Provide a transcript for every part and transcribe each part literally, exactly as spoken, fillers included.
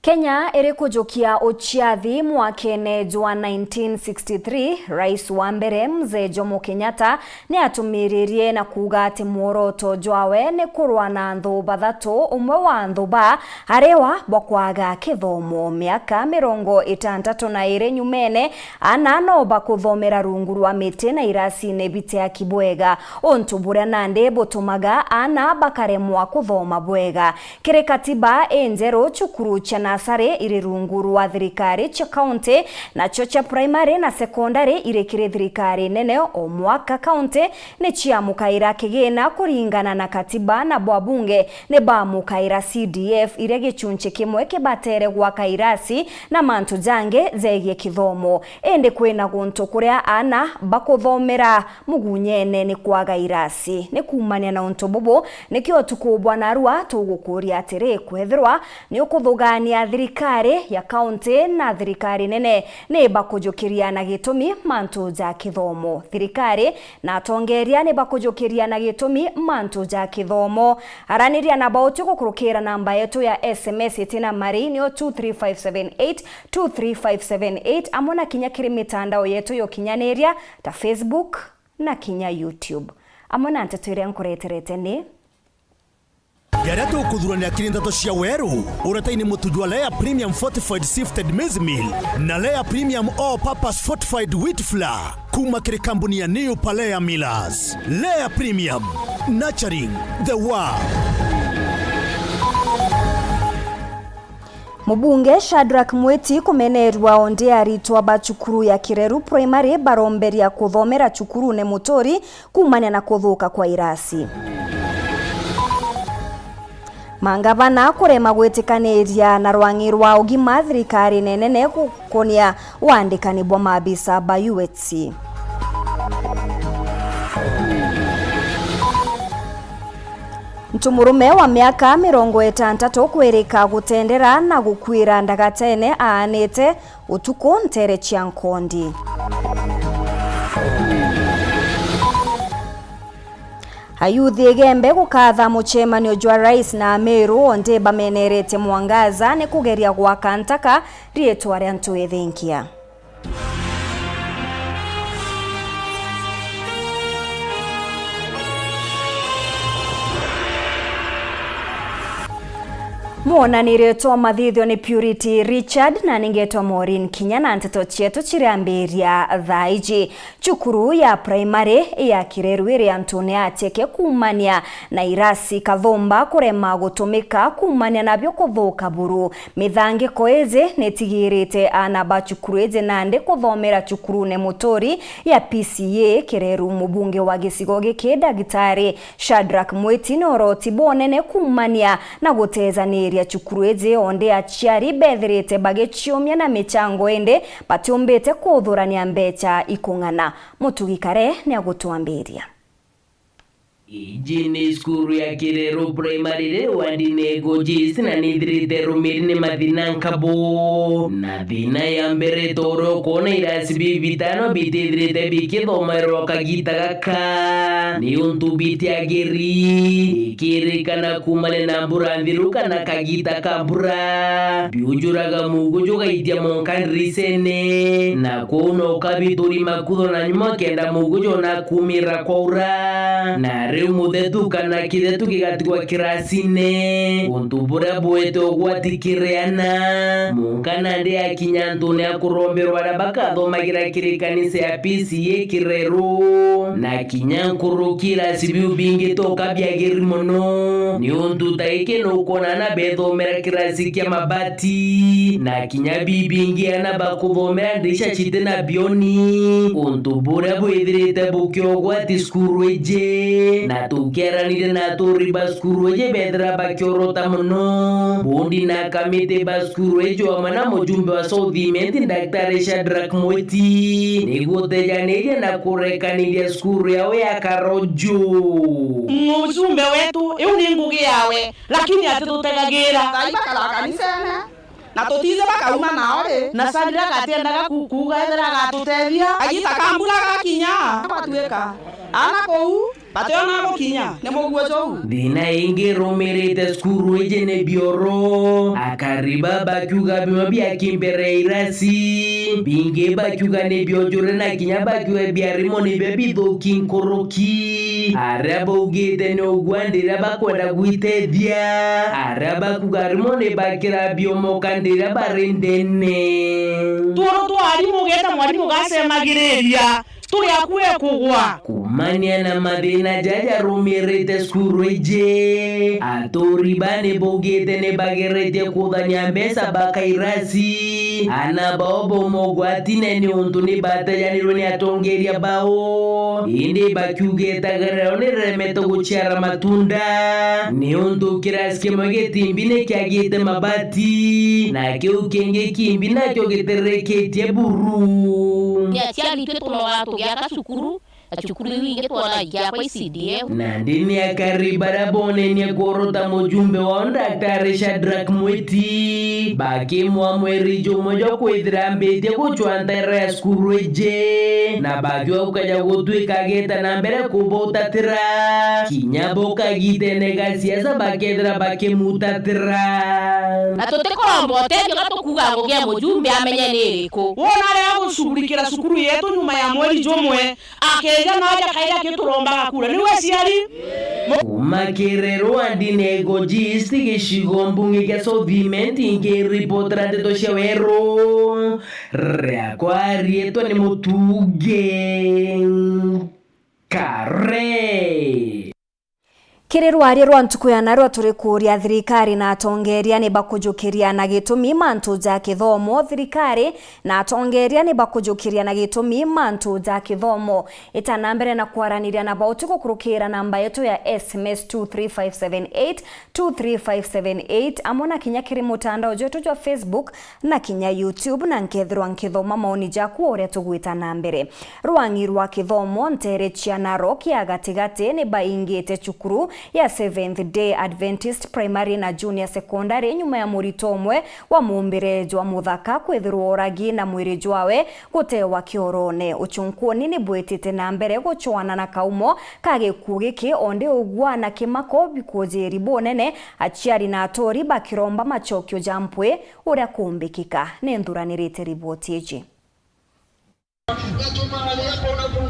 Kenya iri kujukia uciathi mwakene jwa nineteen sixty-three, rais wa mbere Mzee Jomo Kenyatta ni atumiririe na kuuga ati mworoto jwawe ni kurwa na anthu bathatu, umwe wa anthu ba ariwa bwa kwaga kithomo. Miaka mirongo itantatu na iri nyumene, ana no bakuthomera rungu rwa miti na irasine biteaki bwega, untu buria nandi butumaga ana bakaremwa kuthoma bwega. Kiri katiba injeru, cukuru cia nasari iri rungu rwa thirikari cia kaunti, nacio cia primary na secondary iri kiri thirikari nene. O mwaka kaunti ni ciamukaira kigina kuringana na katiba, na bwabunge ni bamukaira C D F iria gicunci kimwe kibatere gwaka irasi na mantu jangi jegie kithomo. Indi kwina guntu kuria ana bakuthomera mugunyene ni kwaga irasi. Ni kuumania na untu bubu, nikio utuku bwa narua tugukuria atiri, kwethirwa ni ukuthugania thirikari ya kaunti na thirikari nene, ni bakujukiria na gitumi mantu ja kithomo? Thirikari na atongeria ni bakujukiria na gitumi mantu ja kithomo. Araniria na bauti gukurukira namba yetu ya S M S itina mari, niyo two three five seven eight, two three five seven eight, amwe na kinya kiri mitandao yetu ya ukinyaniria ta Facebook na kinya YouTube. Amwe na nteto iria nkureterete ni: Jaria tukuthuranira kiri nteto cia weru, uretaini mutu jwa Lea Premium Fortified Sifted Maize Meal na Lea Premium All Purpose Fortified Wheat Flour, kuma kiri kambuni ya New Palea Millers. Lea Premium, nurturing the world. Mubunge Shadrack Mwiti kumenerwa, ondi aritwa ba cukuru ya Kireru Primary baromberia kuthomera cukurune muturi kuumania na kuthuka kwa irasi. Mangavana kurema gwitikaniria na rwang'i rwa ugima thirikarine nene gukonia wandikani bwa maabisa ba U H C. Ntumurume wa miaka mirongo itantatu kwirika gutendera na gukuira ndagatene aanite utuku nteere cia Nkondi. Ayuthi Igembe gukatha mucemanio jwa rais na Ameru, ondi bamenerete Mwangaza ni kugeria gwaka ntaka riitwa ria Ntui Thinkia. Mwonanirie twa mathithio ni Purity Richard, na ningetwa Maureen Kinya, na nteto cietu cirambiria thaa iji. Cukuru ya primary ya Kireru iri antune a Cheke kuumania na irasi kathumba kurema gutumika kuumania nabio kuthuka buru. Mithangiko iji nitigirite aana ba cukuru iji nandi kuthomera cukurune muturi ya P C A Kireru. Mubunge wa gicigo giki, Ndagitari Shadrack Mwiti, ni uroti bunene kuumania na gutejaniria cukuru iji, ondi aciari bethirite bagiciumia na michango indi batiumbite kuthurania mbecha ikung'ana. Mutugi Kare ni agutwambiria. Iji ni cukuru ya Kireru Primary ri wandine Gojis, na nithirite rumiri ni mathina nkabu. Na thina ya mbere, ta uria ukwona, irasi bibi bitano bitithirite bikithomerwa kagita gaka, ni untu bitiagiri. Ikirikana kuumania na mbura nthiru kana kagita ka mbura, biujuraga mugu jugaitia monka ndirisene, na kuu no kabituri makutho na nyuma kenda mugu jona kuumira kwaura. Na riu muthetu kana kithetu gigatigwa kirasine, untu buria bwete ugwati kiri ana. Munka nandi akinya antune a kuromberwa aria bakathomagira kiri kanisa ya P C A Kireru, na kinya nkuruki irasi biu bingi toka biagiri mono, niuntu ta giki nukwona ana bethomera kirasi kia mabati, na kinya bibingi ana bakuthomera ndirisha citi na bioni, untu buria bwithirite bukiogwati cukuru iji. Na tukiaranire na aturi ba cukuru iji, bethira bakiorota mono. Bondi na kamiti ba cukuru iji, amwe na mujumbe wa South Imenti, Daktari Shadrack Mwiti, niguo utejanirie na kurekaniria cukuru yao ya Karoju. Mujumbe wetu, iu ni ngugi yawe, lakini atitutegagira. Ngai bakara kanisene. Na tutiiji bakauma nao ri? Na Shadrack atiendaga ku-, kuuga ethira agatutethia. Kagita ka mbura gakinya, batuika ana kuu, Ati ona gukinya, ni muguo jou? Thina ingi irumirite cukuru iji ni bioro. Akari baba bakiuga bimwe bia kimbere ya irasi. Bingi bakiuga ni bionjure na kinya bakiuga biarimo nibio bithuki nkuruki. Aria baugite ni uguo andi riria bakwenda gwitethia. Aria bakuga arimo ni bakira biomoka ndi riria bari ndene. Tuoro twa arimu ugeta mwarimu gacemagiriria. Turi akue kugwa. Kumania na mathina jaja jarumirite cukuru iji, aturi ba ni baugite ni bageretie kuthania mbeca baka irasi. Ana bao bo mogwatine ni untu ni batejanirwe ni atongeria bao. Indi bakiuga itaga riao ni riremete guciara matunda. Ni untu kirasi kimwe gitimbi ni kiagite mabati, na kiu kingi kimbi nakio gitirikitie buru. Ni aciari itwe tunogaa tugiaka cukuru, na cukuru iu ingi twona igiakwa i C D F. Nandi ni akari baria bonenie kuorota mujumbe wao Daktari Shadrack Mwiti, bakimwa mweri jumwe jwa kwithira ambitie gucwa nteere ya cukuru iji, na bakiuga gukaja gutwika agita na mbere kubutatira, kinya bukagitene ga siasa bakethira bakimutatira. Na tutikomba utethio ga tukuga ngugi ya mujumbe amenye ni iriku. Wona aria agucugurikira cukuru yetu nyuma ya mweri jumwe, akeja na aja kaija akiturombaga kura. Niwe aciari? Kuma Kirerwa ndine Goji East gicigo mbunge kia South Imenti, nkiripotera ndeto cia weru, riakwa riitwa ni Mutuge Kare. Kiri rwaria rwa ntuku ya narua turi kuuria thirikari na atongeria ni bakujukiria na gitumi mantu ja kithomo. Thirikari na atongeria ni bakujukiria na gitumi mantu ja kithomo. Ita na mbere na kwaraniria na bauti gukurukira namba yetu ya S M S two three five seven eight, two three five seven eight, amwe na kinya kiri mutandao jwetu jwa Facebook na kinya YouTube, na nkethirwa nkithoma maoni jaku o uria tugwita na mbere. Rwang'i rwa kithomo nteere cia Narok ya gatigati ni baingite cukuru ya Seventh Day Adventist Primary na Junior Secondary nyuma ya murito umwe wa mumbire jwa muthaka kwithirwa oragi na mwiri jwawe gutewa kiorone. Uchunkuni ni bwitite na mbere gucwana na kaumo ka gikuu giki, o ndi ugwa na kimako bikujiri bunene, aciari na atori bakiromba macokio ja mpwi uria kumbikika. Ni nthuranirite riboti iji.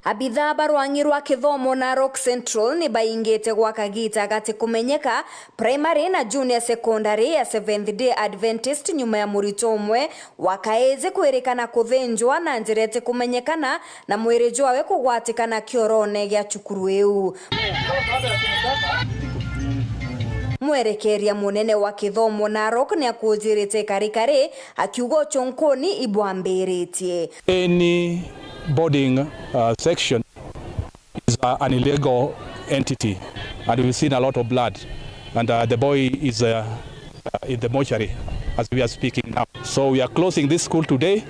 Abithaa ba rwang'i rwa kithomo Narok Central ni baingite gwa kagita gati kumenyeka Primary na Junior Secondary ya Seventh Day Adventist nyuma ya murito umwe wa kaiji kwirikana kuthinjwa na njira iti kumenyekana na mwiri jwawe kugwatikana kiorone gia cukuru iu. Mwerekeria munene wa kithomo Narok ni akujirite karikari akiuga uchunkuni ibwambiritie. Any boarding, uh, section is, uh, an illegal entity, and we've seen a lot of blood, and, uh, the boy is, uh, uh, in the mortuary as we are speaking now. So we are closing this school today,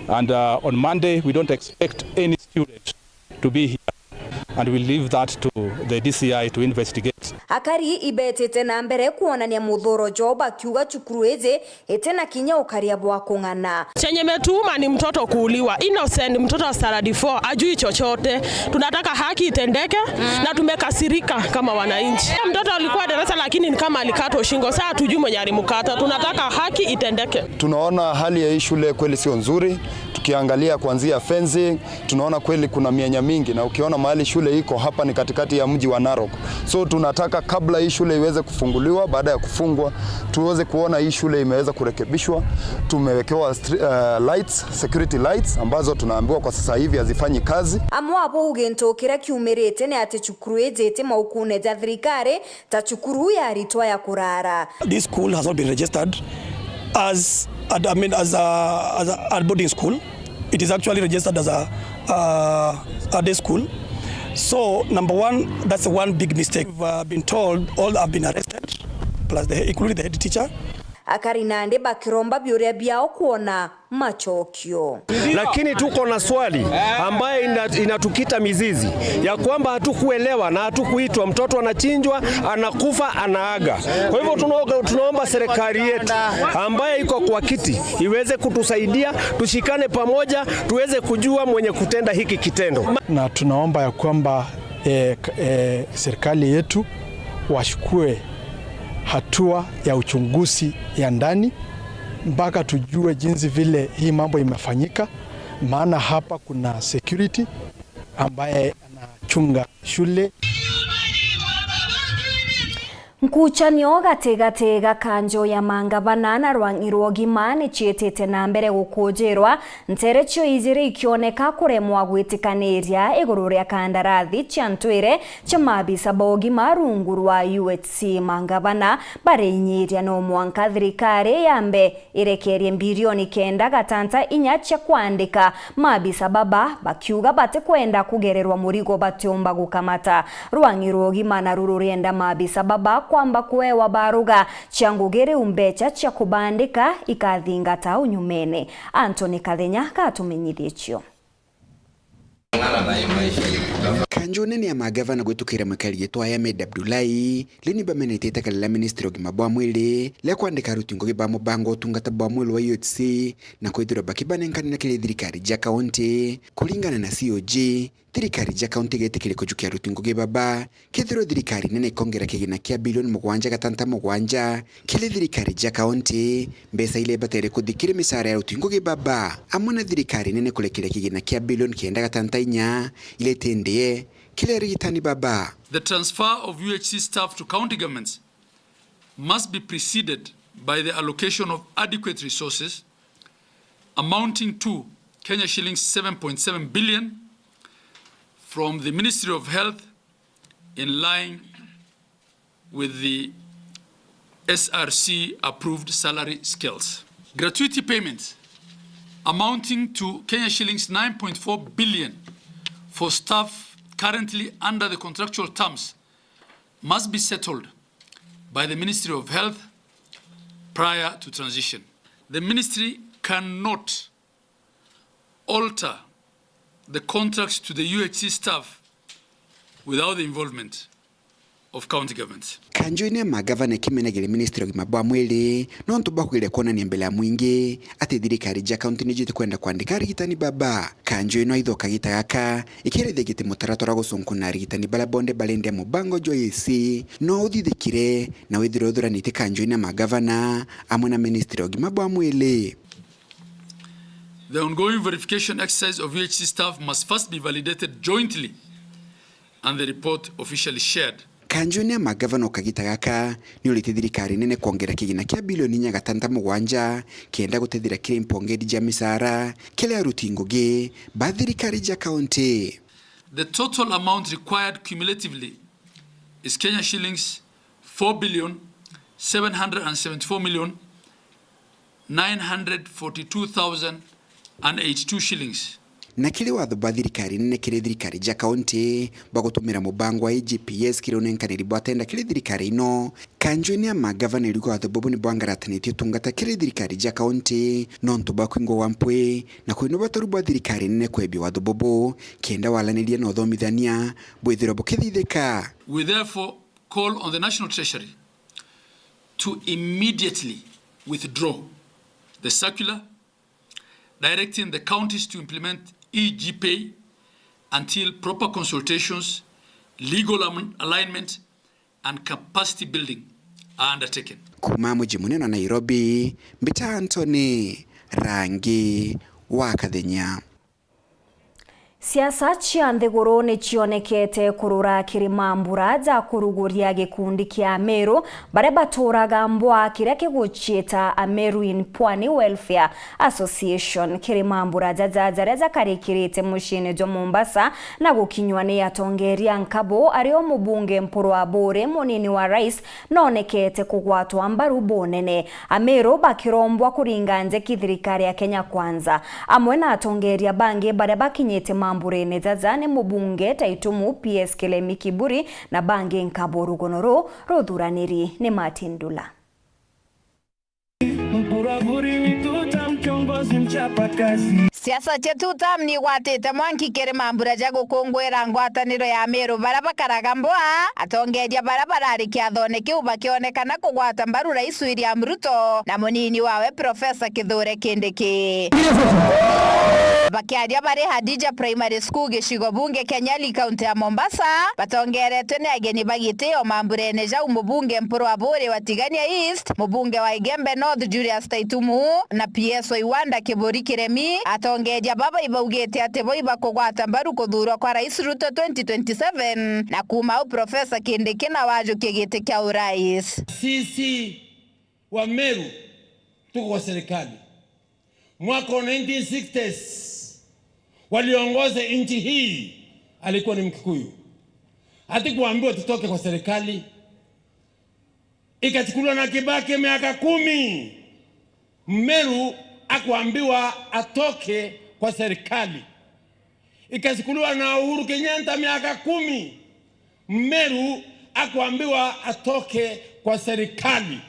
and, uh, on Monday we don't expect any student to be here, and we leave that to the D C I to investigate. Akari ibetite na mbere kwonania muthuro jo bakiuga cukuru iji iti na kinya ukaria bwa kung'ana. Chenye imetuuma ni mtoto kuuliwa. Innocent mtoto wa standard four, ajui chochote. Tunataka haki itendeke na tumekasirika kama wananchi. Mtoto alikuwa darasa lakini ni kama alikatwa shingo. Sasa hatujui mwenye alimkata. Tunataka haki itendeke. Tunaona hali ya hii shule kweli sio nzuri. Tukiangalia kuanzia fencing, tunaona kweli kuna mianya mingi, na ukiona mahali shule iko hapa ni katikati ya mji wa Narok. So tunataka kabla hii shule iweze kufunguliwa, baada ya kufungwa, tuweze kuona hii shule imeweza kurekebishwa. Tumewekewa stri-, eh, lights, security lights, ambazo tunaambiwa kwa sasa hivi hazifanyi kazi. Amwe abo uge ntu kiria kiumirite ni ati cukuru iji iti maukune ja thirikari, ta cukuru ya aritwa ya kurara. This school has not been registered as a, I mean, as a, as a, a boarding school. It is actually registered as a, uh, a day school. So, number one, that's the one big mistake. We've, uh, been told all have been arrested, plus the, including the head teacher. Akari nandi bakiromba biuria biao kwona machokio. Lakini tuko na swali ambaye ina-, inatukita mizizi ya kwamba hatukuelewa na hatukuitwa. Mtoto anachinjwa, anakufa, anaaga. Kwa hivyo tunaoga-, tunaomba serikali yetu ambaye iko kwa kiti iweze kutusaidia, tushikane pamoja, tuweze kujua mwenye kutenda hiki kitendo. Na tunaomba ya kwamba eh, k-, eh, serikali yetu wachukue hatua ya uchunguzi ya ndani mpaka tujue jinsi vile hii mambo imefanyika, maana hapa kuna security ambaye anachunga shule. Nkuchanio gatigati ga kanjo ya mangavana na rwang'i rwa ugima ni ciitite na mbere gukujirwa, ntere cio ijiri ikioneka kuremwa gwitikaniria iguru ria kandarathi cia ntwire cia maabisa ba ugima rungu rwa U H C. Mangavana barinyiria no mwanka thirikari yambe irekerie mbirioni kenda gatanta inya cia kwandika maabisa baba, bakiuga batikwenda kugererwa murigo batiumba gukamata. Rwang'i rwa ugima naru rurienda maabisa baba kwamba kuewa baruga cia ngugi riu mbecha cia kubandika ikathingata unyumene. Anthony Kathenya gatumenyithie cio. Kanju nene ya magavana gwitukira mwikari gitwa Ahmed Abdullahi, riu ni bamenetie itaka riria ministry ya ugima bwa mwiri ria kwandika aruti ngugi ba mubango wa utungata bwa mwiri wa U H C na kwithirwa bakibanenkanira kiri thirikari ja kaunti. Kuringana na C O G, thirikari ja kaunti igetikiria kujukia aruti ngugi baba, kethirwa thirikari nene ikongera kigina kia bilioni mugwanja gatanta mugwanja kiri thirikari ja kaunti, mbeca iria ibatere kuthi kiri micara ya aruti ngugi baba, amwe na thirikari nene kurekeria kigina kia bilioni kenda gatanta inya iria itindie kiri arigitani baba. The transfer of U H C staff to county governments must be preceded by the allocation of adequate resources amounting to Kenya shillings seven point seven billion from the Ministry of Health in line with the S R C approved salary scales. Gratuity payments amounting to Kenya shillings nine point four billion for staff currently under the contractual terms must be settled by the Ministry of Health prior to transition. The ministry cannot alter the contracts to the U H C staff without the involvement of county governments. Kanju ino ya magavana ikimenagiria ministry ya ugima bwa mwiri nontu bwa kugeria kuonania mbere ya mwingi ati thirikari ja kaunti nijo itikwenda kwandika arigitani baba. Kanju ino aithoka gita gaka ikirithia giti mutaratara wa gucunkuna arigitani baria bonthe barendia mubango jwa U H C no uthithikire na withirwe uthuranitie kanju ino ya magavana amwe na ministry ya ugima bwa mwiri. The ongoing verification exercise of U H C staff must first be validated jointly and the report officially shared. Kanju ino ya magavana o kagita gaka ni urite thirikari nene kwongera kigina kia bilioni inya gatanta mugwanja kenda gutethira kiri mpongeri ja micara kiri aruti ngugi ba thirikari ja kaunti. The total amount required cumulatively is Kenya shillings four billion seven hundred and seventy-four million nine hundred forty-two thousand and eighty-two shillings. Na kiri watho bwa thirikari nene kiri thirikari ja kaunti bwa gutumira mubango wa A G P S kiri unenkaniri bwa tenda kiri thirikari ino, kanju ino ya magavana iriuga watho bubu ni bwangaratanitio utungata kiri thirikari ja kaunti nontu bwa kwingwa gwa mpwi na kwina ubatoru bwa thirikari nene kwebia watho bubu kenda walaniria na uthomithania bwithirwa bukithithika. We therefore call on the National Treasury to immediately withdraw the circular directing the counties to implement E G pay until proper consultations, legal am-, alignment, and capacity building are undertaken. Kuma muji munene wa Nairobi, mbita Anthony Rangi wa Kathenya. Siasa cia nthiguru ni cionekete kurura kiri mambura ja kuruguria gikundi kia Ameru baria baturaga mbwa kiria kiguciita Ameru in Pwani Welfare Association. Kiri mambura jaja jaria jakarikirite muciini jwa Mombasa na gukinywa ni atongeria nkabo, ario mubunge Mpuru Aburi, munini wa rais, nonekete kugwatwa mbaru bunene. Ameru bakirombwa kuringa njeki thirikari ya Kenya Kwanza. Amwe na atongeria bangi baria bakinyite mamburene jaja ni mubunge Taitumu P S Kilemi Kiburi na bangi nkabo. Rugono ruu ruthuraniri ni Martin Ndula. Mpuru Aburi ni tuta, kiongozi mchapa kazi. Siasa cietu tam ni igwatite mwanki kiri mambura ja gukunguira ngwataniro ya Meru baria bakaraga Mboa, atongeria baria barari kiathone kiu bakionekana kugwata mbaru Rais William Ruto na munini wawe Professor Kithure Kindiki. Bakiaria bari Hadija Primary School, gicigo bunge kia Nyali, kaunti ya Mombasa, batongeretwe ni ageni ba gitio mamburene jau, mubunge Mpuru Aburi wa Tigania East, mubunge wa Igembe North Julius Taitumu na P S Oiwanda Kiburi Kiremi. Atongeria baba ibaugite ati bo ibakugwata mbaru kuthuurwa kwa Rais Ruto twenty twenty-seven, na kuuma au Professor Kindiki nawe ajukie giti kia urais. Sisi wa Meru tuko kwa serikali. Mwaka wa nineteen sixties, waliongoza nchi hii alikuwa ni Mkikuyu. Hatukuambiwa tutoke kwa serikali. Ikachukuliwa na Kibaki miaka kumi, Mmeru akuambiwa atoke kwa serikali. Ikachukuliwa na Uhuru Kenyatta miaka kumi, Mmeru akuambiwa atoke kwa serikali.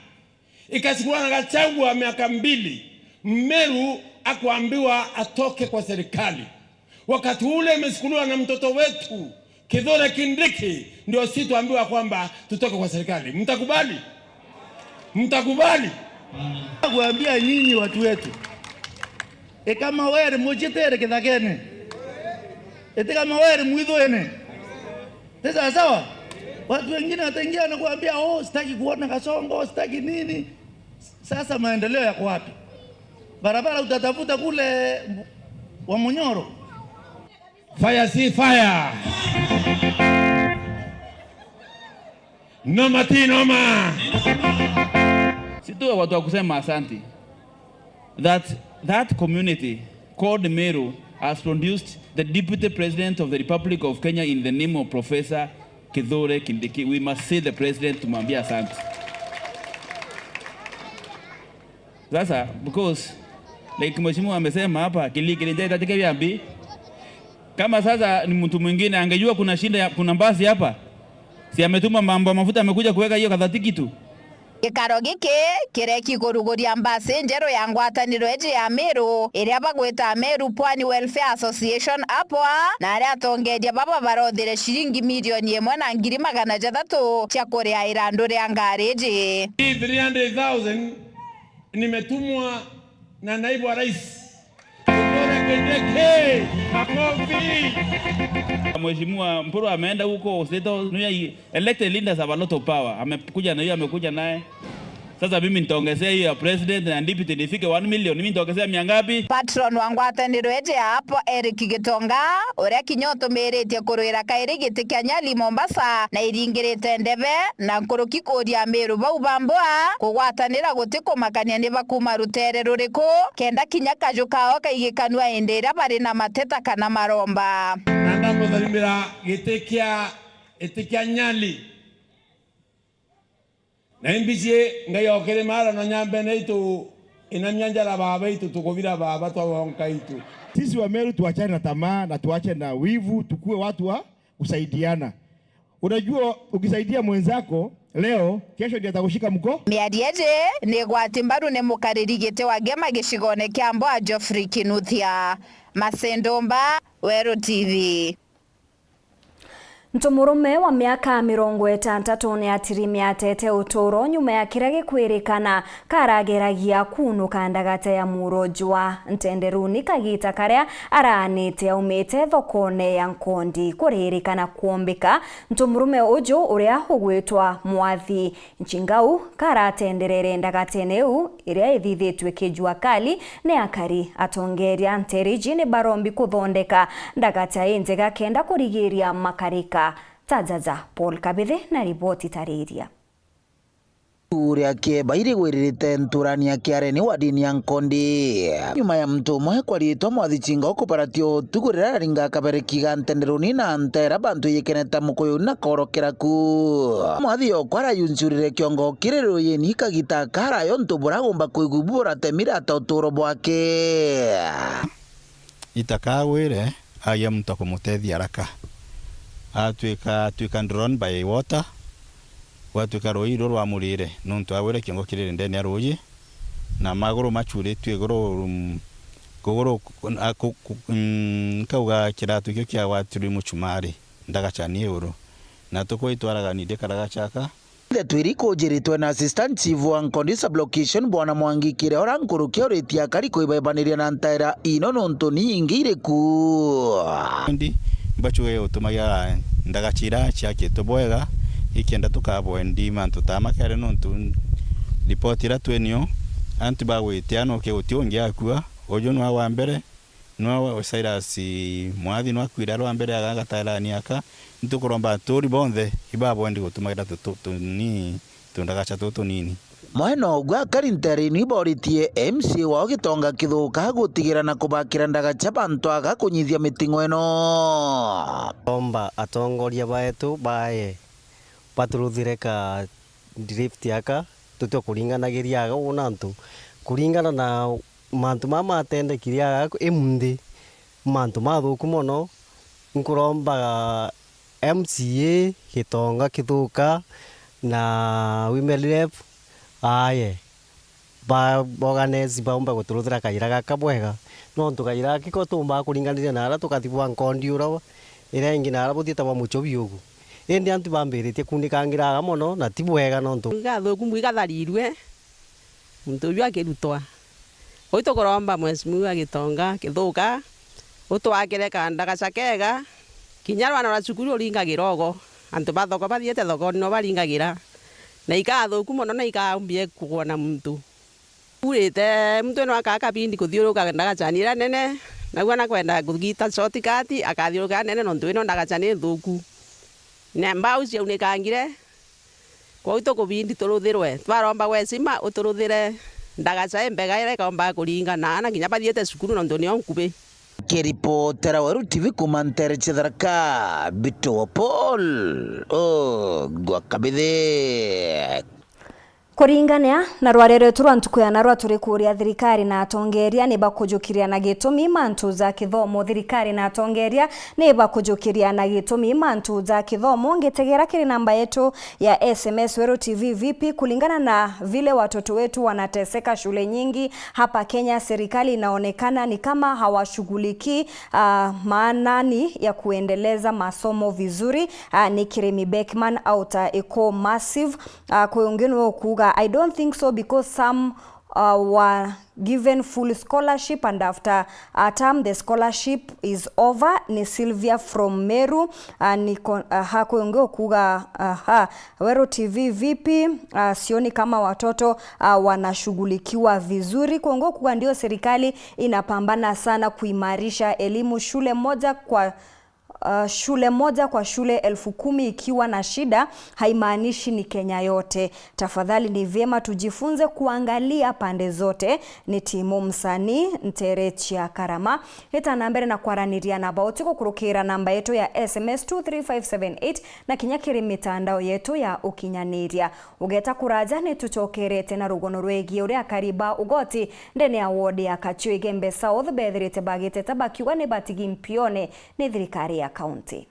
Ikachukuliwa na Gachagua miaka mbili, Mmeru akuambiwa atoke kwa serikali. Wakati ule imechukuliwa na mtoto wetu Kithure Kindiki, ndio si tuambiwa kwamba tutoke kwa serikali. Mtakubali? Mtakubali? Kuambia nyinyi watu wetu, ikama were mujitere kithakene, itikama were mwithwene. Ni sawa sawa? Watu wengine wataingia na kuambia, "Oh, sitaki kuona Kasongo, sitaki nini." Sasa maendeleo yako wapi? Barabara utatafuta kule wa Munyoro. Fire si fire. Noma ti noma. Si tuwe watu wa kusema asante. That, that community called Meru has produced the Deputy President of the Republic of Kenya in the name of Professor Kithure Kindiki. We must say the president, tumwambie asante. Sasa, because, like mheshimiwa amesema hapa, kilikili nje itatike biambi. Kama sasa ni mtu mwingine angejua kuna shinda ya, kuna mbasi hapa, si ametuma mambo ya mafuta, amekuja kuweka hiyo kadhatiki tu. Gikaro giki kireki kuruguria mbasi njeru ya ngwataniro iji ya Meru, iria bagwita Meru Pwani Welfare Association, APWA, na aria atongeria baba barothire ciringi milioni imwe na ngiri magana jathatu cia kuria irandu ria ngari iji. Hii three hundred thousand nimetumwa na naibu wa rais. Kithure Kindiki, makofi. Mheshimiwa Mpuru ameenda huko State House. Unajua, elected leaders have a lot of power. Amekuja na hiyo, amekuja naye. Sasa mimi nitaongezea hiyo ya president na deputy nifike one million. Mimi nitaongezea mia ngapi? Patron wa ngwataniro iji ya APWA, Eric Gitonga, uria kinya utumiritie kurwira kairi giti kia Nyali Mombasa, na iringirite ndebe na nkuruki kuuria Amiru bau ba Mboa kugwatanira guti kumakania ni bakuuma rutere ruriku, kenda kinya kaju kao kaigikanua indi iria bari na mateta kana maromba. Na ndamutharimira giti kia, giti kia Nyali. Na imbicie Ngai okiri mara na nyambene itu, inamia njara baba itu, tukubira baba twa wonka itu. Sisi wa Meru tuachane na tamaa na tuache na wivu, tukue watu wa kusaidiana. Unajua, ukisaidia mwenzako leo, kesho ndiye atakushika mko. Miario iji ni igwati mbaru ni mukariri giti wa Ngema gicigone kia Mboa, Geoffrey Kinuthia. Masendumba, Weru T V. Ntu murume wa miaka mirongo itantatu ni atirimiatete uturo nyuma ya kiria gikwirikana karageragia kunuka ndagata ya muro jwa ntenderuni kagita karia araanite aumite thokone ya Nkondi. Kuririkana kwombika, ntu murume uju uria ugwitwa Mwathi Nchingau karatenderere ndagatene iu iria ithithitue kijua kali ni akari. Atongeria nteriji ni barombi kuthondeka ndagata injega kenda kurigiria makarika. Tajaja Paul Kabithe na riboti tariria. Uria kieba irigwiririte nturani ya Kiareni wadini ya Nkondi. Nyuma ya muntu umwe kwa riitwa Mwathi Chinga ukubaratia utuku riria araringa kabere kiga ntenderuni na ntera bantu iyikeneta mukuyu na korokera ku. Mwathi okwa arayuncurire kiongo kiri ruyini kagita karayo ntu buragomba kwigua ibu buratemire ata uturo bwake. Itakagwire, agia muntu akumutethia araka. Atwika, atwika drown by water, gwatwika ruuji ruru rwamurire, nuntu agwire kiongo kiriri ndene ya ruuji, na maguru machuritue iguru, mm, Kuguru, a, ku, ku, mm, nkauga kiratu kio kiagwatirwe muchumari, ndagacha ni iguru. Na tukwitwaraga ni ndikaragacha aka. Ndeto iri ikujiritwe na Assistant Chief wa Nkondi Sub-Location, Bwana Mwangi Kireora, nkuruki auritie akari kuibebaniria na ntaira ino nontu ni ingi iriku. Ndi mbachuge utumagira ndagacha ira ciakitwe bwega, ikienda tukabwendi mantu ta makere nontu ripoti ira twinio, antu bagwitia nuke guti ungi akua, uju nwa wa mbere, nwa Cyrus Mwathi nwa kwire arwa mbere agagatairani aka, ntukuromba aturi bonthe ibabwendi gutumagira tu, tu, tuni, tundagacha tutunini. Mwena uguo akari ntere ino iboritie M C A wao Gitonga Kithuka gutigira na kubakira ndagacha bantu aga kunyithia miting'o ino. Tomba atongoria baetu bae baturuthire ka drift aka, tutio kuringanagiria aga una antu kuringana na mantu mama matendekire aga imunthi, mantu mathuku mono. Nkuromba M C A Gitonga Kithuka na women rep aye ba, ba organize baumba guturuthira kaira gaka bwega, nontu kaira gaka ko tumba kuringaniria na ara tukathi bwa Nkondi ura, ira ingi na ara buthiite bwa Muchobi ugu. Indi antu bambiritie kunikangira aga mono na ti bwega nontu igathuku mbu igatharirue muntu uju akirutwa. Uu tukuromba Mheshimiwa Gitonga Kithuka, utwakire kandagacha kega, kinya rwana rwa cukuru uringagira ugo. Antu ba thoko bathiite thokoni no baringagira. Na ikathuku mono na ikaumbie kugwa na muntu. Urite muntu ino akaa kabindi kuthiuruka ndagacha ni ira nene, nagua nakwenda kugita shortcut, akathiuruka nene nontu ino ndagacha ni nthuku. Na mbau ciaunikangire, Kwou tukubindi turuthirwe. Twaromba gwe Sima uturuthire ndagacha imbega iria ikaumbaga kuringana na aana kinya bathiite cukuru nontu nio nkubi. Kiripotera Weru T V kuuma ntere cia Tharaka, Bitowa Paul, o, gwa Kabithi. Kuringania na rwaria rwetu rwa ntuku ya narua, turi kuria thirikari na atongeria ni bakujukiria na gitumi mantu ja kithomo. Thirikari na atongeria ni bakujukiria na gitumi mantu ja kithomo. Ngitegera kiri namba yetu ya S M S Weru T V V P, kulingana na vile watoto wetu wanateseka shule nyingi hapa Kenya, serikali inaonekana ni kama hawashughuliki, ah, maanani ya kuendeleza masomo vizuri. Ah, ni Kirimi Beckman, Outer Eco Massive. Ah, kwi ungi niwe ukuuga, "I don't think so because some, uh, were given full scholarship and after a term the scholarship is over." Ni Sylvia from Meru. Ah, ni kon-, aha, kwi ungi ukuuga, aha, Weru T V V P, ah, sioni kama watoto, ah, wanashughulikiwa vizuri. Kwi ungi ukuuga, "Ndio serikali inapambana sana kuimarisha elimu shule moja kwa uh, shule moja kwa shule elfu kumi ikiwa na shida, haimaanishi ni Kenya yote. Tafadhali ni vyema tujifunze kuangalia pande zote." Ni Timu Msanii, ntere cia Karama. Ita na mbere na kwaraniria na bauti gukurukira namba yetu ya S M S two three five seven eight na kinya kiri mitandao yetu ya ukinyaniria. Ugeta kuraja, ni tucokerete na rugono rwegie uria akari ba ugoti ndene ya ward ya Kachuigembe South bethirite bagiteta bakiuga ni batigi mpione ni thirikari ya kaunti.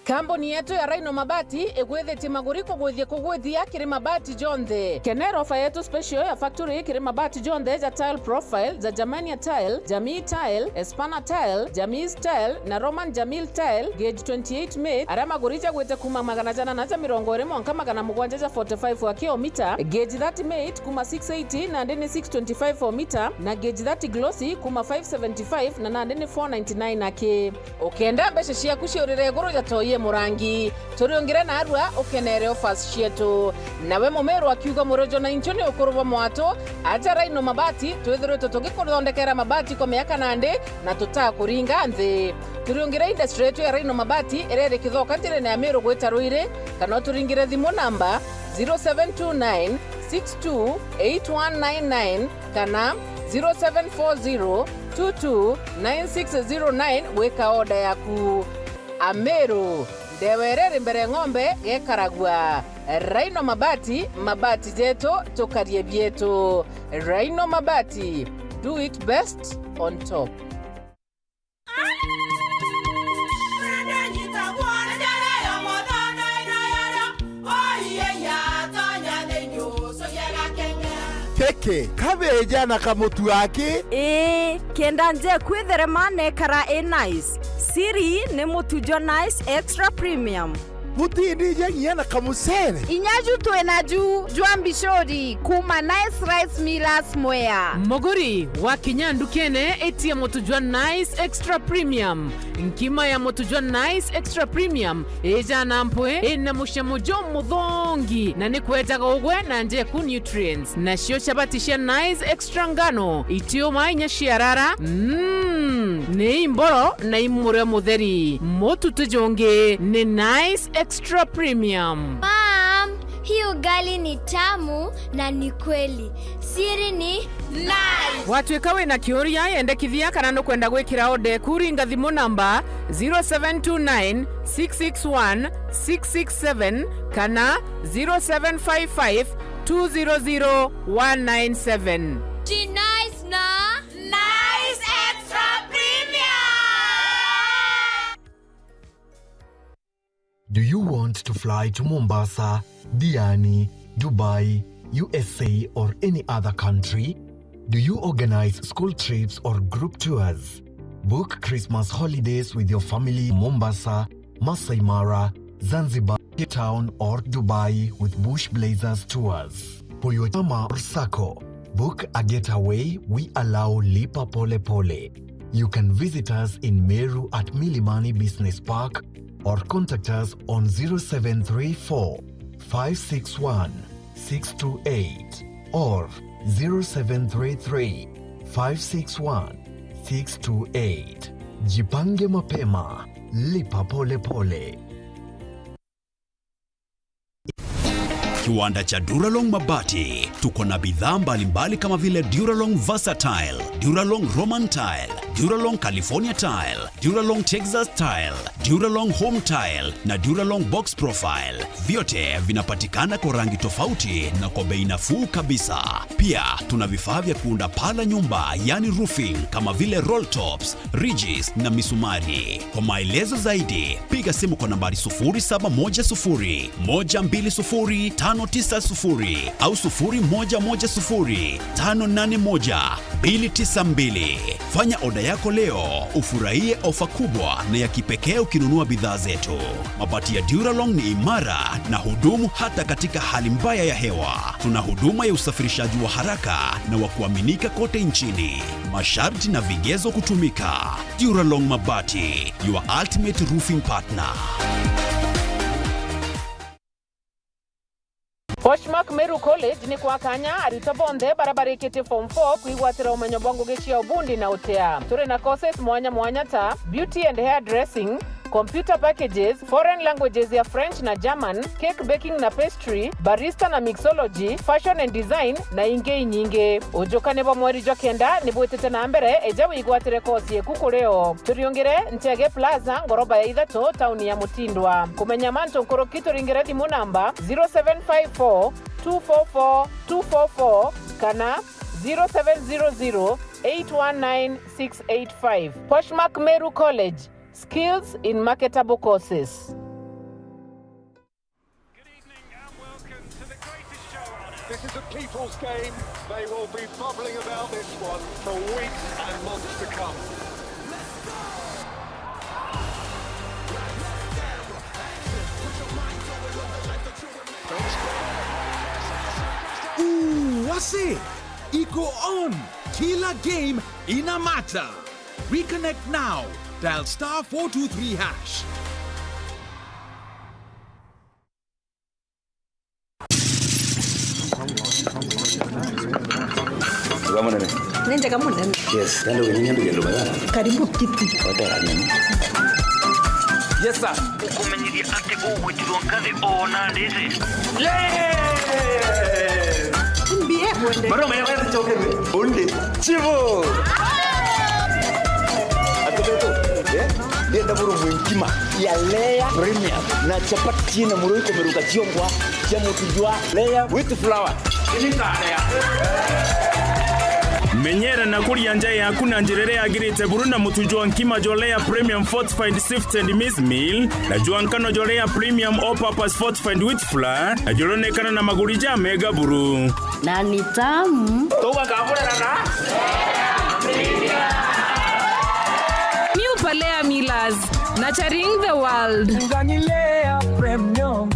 Kambuni yetu ya Rhino Mabati igwithitie maguri kugwithia kugwithia kiri mabati jonthe. Kenera ofa yetu special ya factory kiri mabati jonthe ja tile profile, ja Germania tile, Jamii tile, Espana tile, Jamis tile na Roman Jamil tile, gauge twenty-eight mate, aria maguri jagwite kuma magana jana na ja mirongo iri mwanka magana mugwanja ja forty-five wa kilomita, gauge thirty mate kuma six eighty nandi ni six twenty-five o mita, na gauge thirty glossy kuma five seventy-five na nandi ni four ninety-nine aki. Ukenda mbeca ciaku ciurire iguru ja toi e murangi, turiungire narua ukenere offers cietu. Nawe mumiru akiuga, "Murojo na intu ni ukuru bwa mwatu, aja Rhino Mabati twithiritwe tugikuthondekera mabati kwa miaka nandi na tutakuringa nthi." Turiungire industry yetu ya Rhino Mabati iria iri Kithoka njirene ya Miru gwita Ruiri, kana uturingire thimu namba zero seven two nine six two eight one nine nine kana zero seven four zero two two nine six zero nine gwika order yaku. Amiru, ndewa iria iri mbere ng'ombe gekaragua. Rhino Mabati, mabati jetu, tukarie bietu. Rhino Mabati, do it best on top. Ki, kabeja na kamutu aki? Ii, kenda njeku itherema na ikara i nice. Siri ni mutu jwa Nice Extra Premium. Butindija nginya na kamucere? Inya ju twina ju jwa mbicuri kuuma Nice Rice Millers Mwea. Muguri, wakinya ndukene, itia mutu jwa Nice Extra Premium. Nkima ya mutu jwa Nice Extra Premium ijana mpwi, ina mucamo jumuthongi, na ni kwejaga ugwe na njeku nutrients. Nacio chabati cia Nice Extra ngano, itiuma inya ciarara, mm, ni imboro na imurio mutheri. Mutu ti jungi ni Nice Extra Premium. Mom, hii ugali ni tamu na ni kweli. Siri ni Nice. Watuika wina kiuria, yendekithia kana nukwenda gwikira order eku, ringa thimu namba zero seven two nine, six six one, six six seven kana zero seven five five, two zero zero, one nine seven. Ji Nice na Nice Extra Premium. Do you want to fly to Mombasa, Diani, Dubai, U S A, or any other country? Do you organize school trips or group tours? Book Christmas holidays with your family, Mombasa, Masai Mara, Zanzibar, Cape Town, or Dubai with Bush Blazers Tours. For your chama or sacco, book a getaway, we allow Lipa Pole Pole. You can visit us in Meru at Milimani Business Park or contact us on zero seven three four, five six one, six two eight or zero seven three three, five six one, six two eight. Jipange mapema, lipa pole pole. Kiwanda cha Duralong Mabati. Tuko na bidhaa mbalimbali kama vile Duralong Versatile, Duralong Roman Tile, Duralong California Tile, Duralong Texas Tile, Duralong Home Tile na Duralong Box Profile. Vyote vinapatikana kwa rangi tofauti na kwa bei nafuu kabisa. Pia tuna vifaa vya kuunda paa la nyumba, yani roofing, kama vile roll tops, ridges na misumari. Kwa maelezo zaidi, piga simu kwa nambari sufuri saba moja sufuri, moja mbili sufuri, tano tisa sufuri au sufuri moja moja sufuri, tano nane moja, mbili tisa mbili. Fanya oda yako leo, ufurahie ofa kubwa na ya kipekee ukinunua bidhaa zetu. Mabati ya Duralong ni imara na hudumu hata katika hali mbaya ya hewa. Tuna huduma ya usafirishaji wa haraka na wa kuaminika kote nchini. Masharti na vigezo kutumika. Duralong Mabati, your ultimate roofing partner. Poshmark Meru College ni kwa kanya aritwa bonthe bara barikitie form four kwigwatira umenyo bwa ngugi cia ubundi na utea. Turi na courses mwanya mwanya ta beauty and hair dressing, computer packages, foreign languages ya French na German, cake baking na pastry, barista na mixology, fashion and design, na ingi inyingi. Ujukani bwa mweri jwa kenda ni bwitite na mbere, eja wigwatire kosi yeku kuri o. Turiungire Nchege Plaza, ngoroba ya ithatu, tauni ya Mutindwa. Kumenya mantu nkuruki, turingire thimu namba zero seven five four, two four four, two four four kana zero seven zero zero, eight one nine, six eight five. Poshmark Meru College, skills in marketable courses. Good evening and welcome to the greatest show on earth. This is a people's game. They will be bubbling about this one for weeks and months to come. Ooh, wase! Iko on! Kila game ina matter! Reconnect now. Dial star four two three hash. Wega munene. Ni njega munene. Yes, kandi uginyia mbigendo baya. Karibu kiti. Hotera nini? Yes, sir. Ukumenyithia ati ugwitirwo ngathi o na ndisi. Yes! Mbie kwende. Maroma ya waya tuchokere. Undi. Chivo. Atubeto. Eh? Ndienda buru mwinkima ya layer premium na chapati na muro ikomeruka chiongwa chia mutu jwa layer with flour. Ini ta layer. Menyera na kuria nja yaku na njira iria yagirite buru na mutu jwa nkima jwa Lea Premium Fortified Sifted Maize Meal, na jwa nkano jwa Lea Premium All Purpose Fortified Wheat Flour, na juronekana na maguri ja mega buru. Na ni tamu. Tugakaburana na New Palea Millers, nurturing the world. Ngani Lea Premium.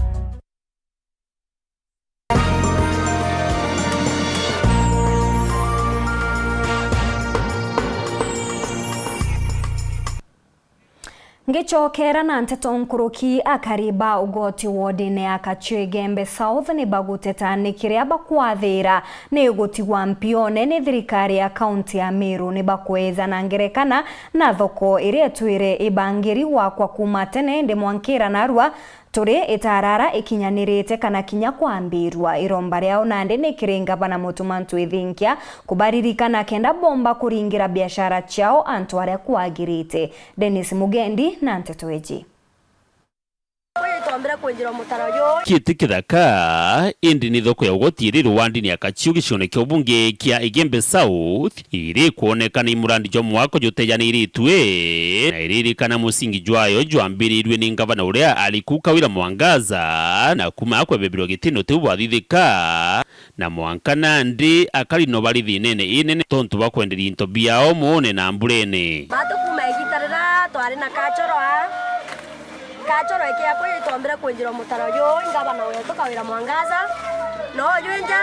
Ngicokera na nteto nkuruki, akari ba ugoti wodine ya Kachiu Igembe South ni baguteta ni kiria bakwathira ni gutigwa mpione ni thirikari ya kaunti ya Meru. Ni bakwejana ngerekana na thoko iria itwire ibangiri gwakwa kuuma tene, indi mwankira narua turi itarara ikinyanirite kana kinya kwambirua. Iromba riao nandi ni kiri ngavana Mutuma M'Ethingia kubaririkana kenda bomba kuringira biashara ciao antu aria kwagirite. Dennis Mugendi na nteto iji. Kwi itombire kwinjirwa mutaro juu. Kiti kithaka, indi ni thoko ya ugoti iri rwandini ya Kachiu gicione kia ubunge kia Igembe South, iri kwonekana i murandi jwa mwako jutejaniritue, na iririkana musingi jwayo jwambirirue ni ngavana uria ari ku Kawira Mwangaza, na kuma akwebebirwa gitino tiu bwathithika, na mwanka nandi akari no bari thinene inene tontu bwa kwenderia into biao muune na mburene. Batu kuma igita riria twari na kachoro a Kachoro ikia kwi itombire kwinjirwa mutaro juu, ngavana wetu Kawira Mwangaza, no jwinja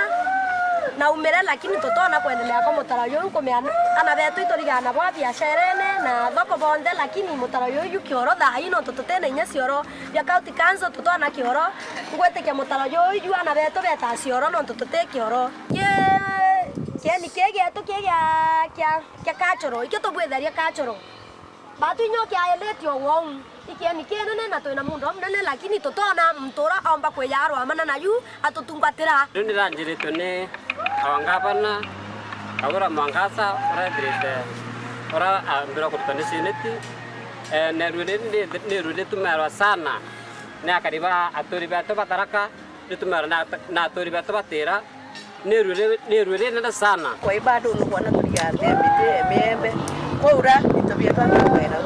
naumire, lakini tutona kwendelea kwa mutaro juu. Nkumea ana betu iturigaa nabo biasharene na thoko bonthe, lakini mutaro juu ju kioro thaa ii, nontu tutina inya cioro bia county council, tutona kioro. Ngwitikia mutaro juu ju ana betu betaa cioro, nontu tuti kioro. Ki-, kieni kii gietu kii gia, kia, kia kachoro, ikio tubwitharia kachoro. Batu inyo kiaeleti o wou. Ikieni kinene na twina mundo munene, lakini tutona muntu ura omba kwija arwamana na yu atutungatira. Riu niranjiritwe ni awa ngavana, Kawira Mwangaza, ura ethirite, ura ambirwa kurutwa ni seneti. Eh, na iru riri ni, ni iru ritumerwa sana ni akari ba aturi betu ba Tharaka. Ni tumera na, na aturi betu batira, ni iru ri-, ni iru rinene sana. Kwa hivyo bado nubona turigathe miti, emiembe, kwaura, into bietu atwena.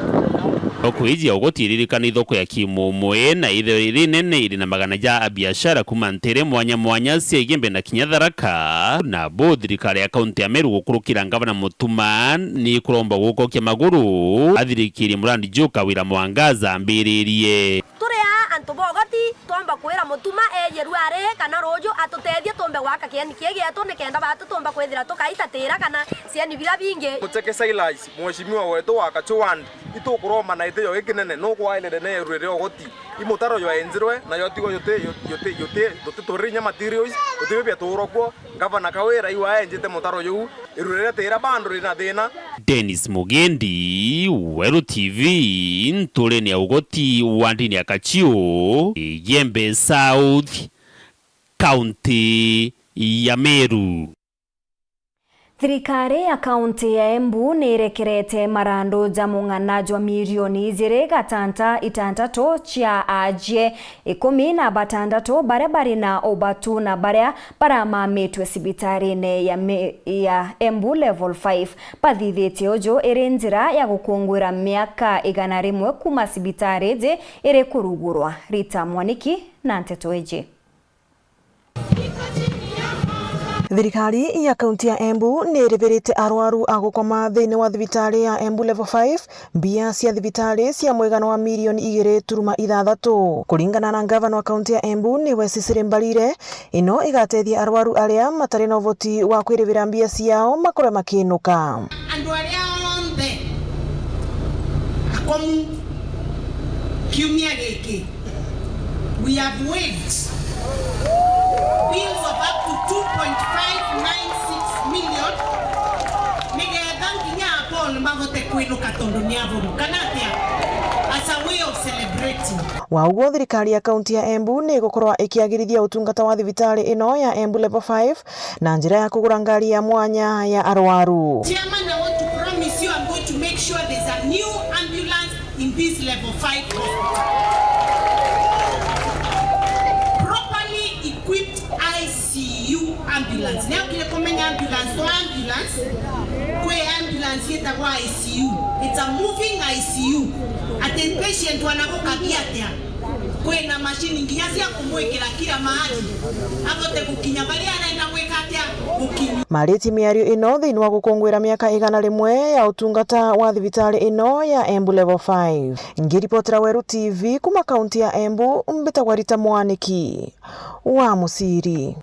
Thoko iji ya ugoti iririkana ithoko ya Kimumwe, na ithe iri nene iri na magana ja abiashara kuma ntere mwanya mwanya cia Igembe na kinya Tharaka. Na bo thirikari ya kaunti ya Meru gukurukira ngavana Mutuma ni kuromba gukokia maguru athirikirie murandi juu Kawira Mwangaza ambiririe. Turi aa antu ba ugoti, twomba kwira Mutuma eeje ruari kana ruuju atutethie tumbe gwaka kieni kii gietu, nikenda batu tumba kwithira tukaitatira kana cieni biria bingi. Mucheke Silas, mheshimiwa wetu wa Kachuan, itukuromba na itio gikinene, nukwairire ni iru ria ugoti. I mutaro jwainjirwe, nayo tigo juti, juti, juti, juti, tutitwirire inya materials, gutibio biaturwa kuo. Ngavana Kawira iu aenjite mutaro juu, iru riria tira bado rina thina. Dennis Mugendi, Weru T V, nturene ya ugoti wa ndini ya Kachiu, Igembe South, kaunti ya Meru. Thirikari ya kaunti ya Embu ni irekerete marandu ja mung'ana jwa mirioni ijiri gatanta itantatu cia aajie ikumi na batantatu baria bari na ubatu na baria baramamitwe cibitarine ya me-, ya Embu Level five. Bathithitie uju iri njira ya gukungwira miaka igana rimwe kuma cibitari iji iri kurugurwa. Rita Mwaniki na nteto iji. Thirikari ya kaunti ya Embu ni iribirite arwaru a gukoma thiini wa thibitari ya Embu Level five mbia cia thibitari cia mwigana wa mirioni igiri turuma ithathatu. Kuringana na ngavana wa kaunti ya Embu, niwe Cecily Mbarire, ino igatethia arwaru aria matari na uvoti wa kwiribira mbia ciao makorwe makiinuka. Andu aria onthe akomu kiumia giki, we have waived bills of up to two point five nine six million, nigetha nginya Apollo mahote kwinuka tondu ni athuru, kana atia? As a way of celebrating. Wa uguo, thirikari ya kaunti ya Embu ni igukorwa ikiagirithia utungata wa thibitari ino ya Embu Level five na njira ya kugura ngari ya mwanya ya arwaru. Chairman, I want to promise you I'm going to make sure there's a new ambulance in this Level five hospital. Properly equipped I C U Ambulance. Niaukire kumenya ambulance to ambulance, kwi ambulance itagwa I C U. It's a moving I C U. Ati patient wana gukathia atia? Kwina macini nginya cia kumwikira kira mahali, abote gukinya baria arenda gwika atia? Gukinya. Mariti miario ino thiini wa gukungwira miaka igana rimwe ya utungata wa thibitari ino ya Embu Level five. Ngiripotera Weru T V kuma kaunti ya Embu, mbitagwa Rita Mwaniki wa Musiri.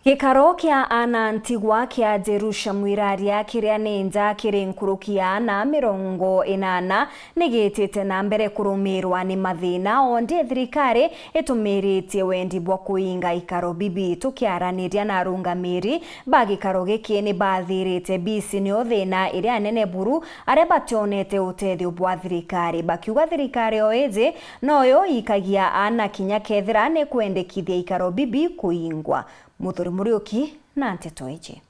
Gikaro kia aana ntigwa kia Jerusha Mwiraria, kiria ni nja kiri nkuruki ya aana mirongo inana, ni gitite na mbere kurumirwa ni mathina, o ndi thirikari itumiritie wendi bwa kuinga ikaro bibi. Tukiaraniria na arungamiri ba gikaro giki, ni bathirite bisi nio thina iria nene buru, aria bationete utethio bwa thirikari, bakiuga thirikari o iji noyo ikagia aana kinya kethira ni kwendekithia ikaro bibi kuingwa. Muthuri Muriuki na nteto iji.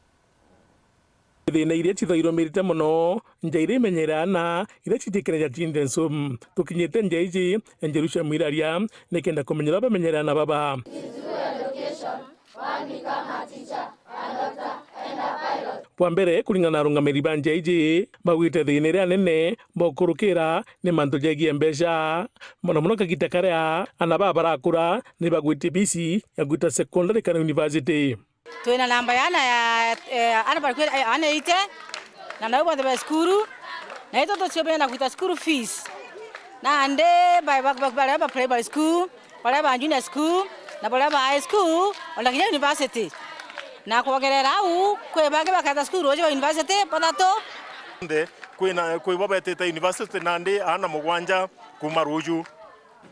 Thina iria cithoirumirite mono, nja iria imenyere aana iria citikire ja Children's Home. Tukinyite nja iji, Jerusha Mwiraria nikenda kumenyera bamenyere aana baba. Bwa mbere, kuringana na arungamiri ba nja iji, baugite thina iria nene baukurukira ni mantu jegie mbeca. Mono mono kagita karia aana baa barakura ni bagwitie bisi ya gwita secondary kana university. Twina namba ya aana ya, eh, aana bari kwi-, eh, aana eighty, na nabo bonthe ba cukuru, na itu tuciumire na gwita school fees. Nandi ba, ba, ba, baria ba primary school, baria ba junior school, na baria ba high school, ona kinya university. Na kwongerera au, kwi bangi baketa cukuru uju wa university, bathatu. Nthe, kwina, kwi bo betite university nandi aana mugwanja kuma ruju.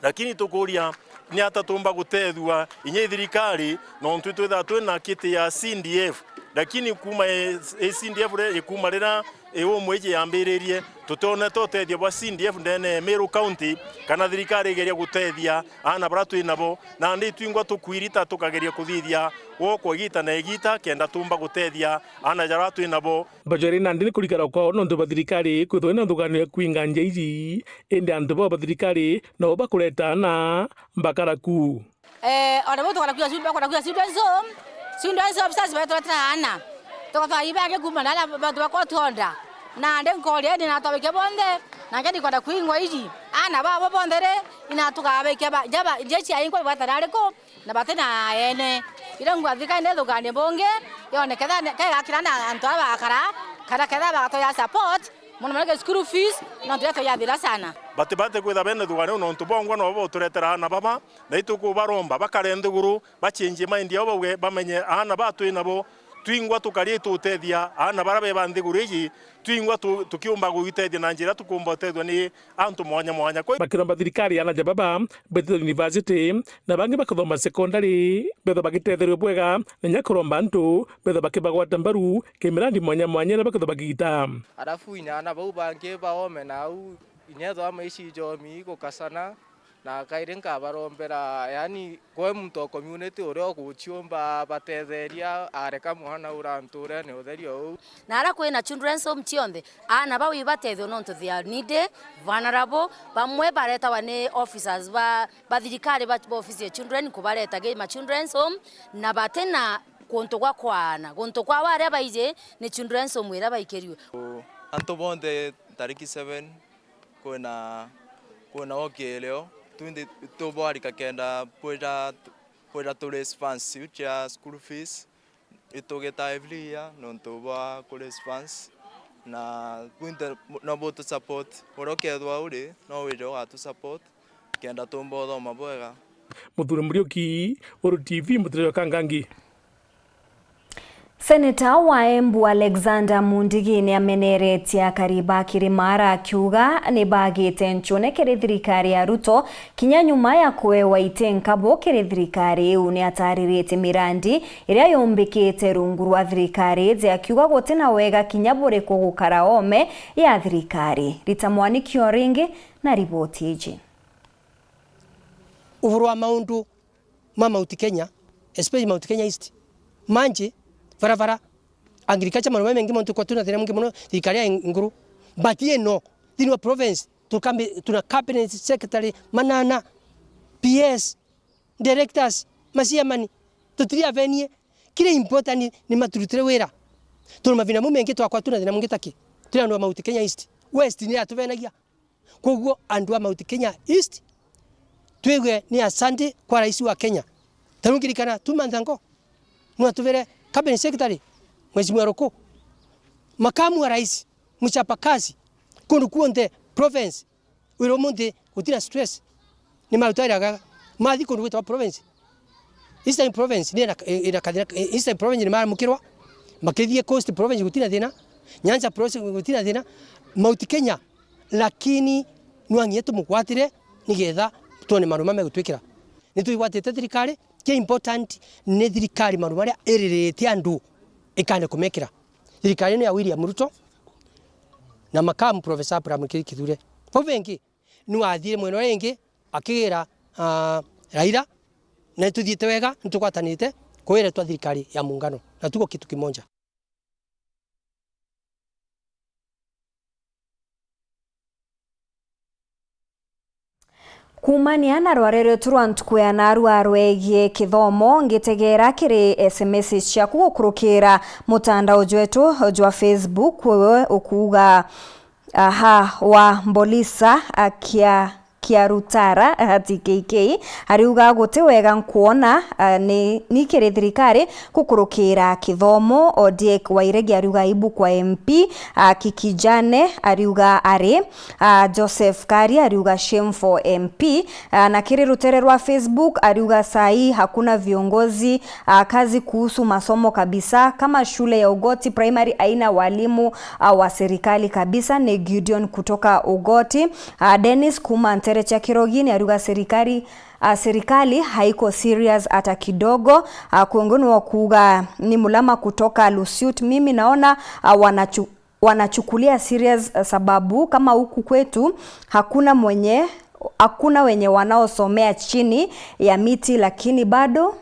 Lakini tukuria, ni ata tumba gutethua inya i thirikari, nontu twithaa twina kiti ya C D F, lakini kuma i, i C D F ri-, ikuma riria i umwe iji yambiririe, tutionete utethio bwa C D F ndene ya Meru County, kana thirikari igeria gutethia aana baria twi nabo. Nandi itwingwa tukwirita tukageria kuthithia gukwa igita na igita, kenda tumba gutethia aana jaria twi nabo. Bajweri nandi ni kurikara kwao nontu ba thirikari kwithwa ina nthuganio ya kwinga nja iji, indi antu bao ba thirikari nabo bakureta aana bakara ku. Eh, ona bo tukara kuya children, bakara kuya children's home, children's officers baturetera aana. Tukatwara ibangi kuma na aria bantu bakwa tuonda. Nandi nkoria ni natwabikia bonthe, na ngendi kwenda kwingwa iji. Aana babo bonthe ri, ina tukabikia ba, jaba, jechi ya ingwa ibwatana ariku? Na bati na ene. Iria ngwa thirikari nethuganie bungi, yone ketha ne-, kegakira na antu aba bakara, kana ketha bagatwea support, mono mono ki school fees, nontu iria twayathira sana. Bati bati kwitha bene thuganie nontu bongwa nobo boturetera aana baba, na itukubaromba bakare nthiguru, bachenjie mind yao bauge, bamenye aana ba twi nabo, twingwa tukari tutethia aana bara beba nthiguru iji, twingwa tu-, tukiumba gwitethia na njira tukumba utethua ni antu mwanya mwanya. Kwa bakiromba thirikari aana ja baba betite university na bangi bakathoma secondary, betha bagitetherio bwega, na nya kuromba antu betha bakibagwata mbaru kimirandi mwanya mwanya na bakethwa bakigita. Arafu inya aana bau bangi baome na au inya ethwa maisha ijomi igukasana, na kairi nkabarombera, yani, kwe muntu o community uria uguciumba batetheria, areka mwana uranture ni utheria uu. Na aria kwina children's home cionthe, aana bau ibatethio nontu they are needy, vulnerable, bamwe baretawa ni officers ba, ba thirikari ba, ba office ya children kubareta gi ma children's home, na batina kuntu gwa kwaana. Guntu kwao aria baiji ni children's home iria baikirue. Antu bonthe tariki seven, kwina, kwina okilio, twinthe tubwarika kenda bwira, bwira tu raise funds iu cia school fees. Itugita every year nontu bwa ku raise funds, na bwinthe no butu support. Uria ukethwa uri, no wire ugatu support kenda tumba uthoma bwega. Muthuri Muriuki, Uru T V, Mutiriro Kangangi. Seneta wa Embu Alexander Mundigi ni ameneretie akari ba Kirimara akiuga ni bagite nchune kiri thirikari ya Ruto kinya nyuma ya kuewa ite nkabo kiri thirikari iu. Ni atariritie mirandi iria yumbikite rungu rwa thirikari iji akiuga guti na wega kinya buriku gukara ome ya thirikari. Rita Mwaniki o ringi na riboti iji. Uvuru wa maundu ma Mount Kenya, especially Mount Kenya East, manji, barabara, agriculture, maundu mamaingi monthe kwa tuna thina mwingi mono thirikari ya nguru. But ino, thiini wa province, tukambi-, tuna cabinet secretary manana, P S, directors, maciamani, Tutiri avenie. Kiri important ni maturutire wira. Turi mavinda mau mengi twakwa tuna thina mungi taki. Turi andu a Mount Kenya East. West ni atuvenagia. Koguo andu a Mount Kenya East, twigwe ni asante kwa rais wa Kenya. Tariu ngirikana two months ago, nwa tuvire cabinet secretary, Mheshimiwa Ruku. Makamu wa rais, mchapa kazi, kundu kuonthe province, wira umunthi gutina stress. Ni maruta wira ga, mathi kundu gwitagwa province. Eastern Province ni ina, ina kathina, Eastern Province ni maramukirwa, makithie Coast Province gutina thina, Nyanza Province gutina thina, Mount Kenya, lakini nwang'ie tumugwatire nigetha twone maundu maria megutwikira. Ni twigwatite thirikari, kia important ni thirikari maundu maria iririte andu ikane kumekira. Thirikari ni ya William Ruto na makamu Professor Abraham Kithure. Vau vengi, nwathire mwena uria ingi akigira, ah, Raila, na nituthiite wega, nitugwatanite kwiretwa thirikari ya muungano, na tuko kitu kimoja. Kuumania na rware rwetu rwa ntuku ya narua rwegie kithomo, ngitegera kiri S M S ciaku gukurukira mutandao jwetu jwa Facebook, wewe ukuuga, aha, wa Mbolisa, a, kia, kia Rutara, a, T K K, ariuga guti wega nkwona, a, ni, ni kiri thirikari gukurukira kithomo. Odiek Wairegi ariuga aibu kwa M P, a, Kikijane ariuga ari, a, Joseph Kari ariuga shame for M P, a, na kiri rutere rwa Facebook ariuga sahi hakuna viongozi, a, kazi kuhusu masomo kabisa, kama shule ya Ugoti Primary haina walimu, a, wa serikali kabisa. Ni Gideon kutoka Ugoti. A, Dennis kuma ntere cia Kirogini ariuga serikali, a, serikali haiko serious hata kidogo. A, kwengu ni wa kuuga ni Mulama kutoka Lusiut. Mimi naona, a, wanachu-, wanachukulia serious, a, sababu kama huku kwetu hakuna mwenye, hakuna wenye wanaosomea chini ya miti, lakini bado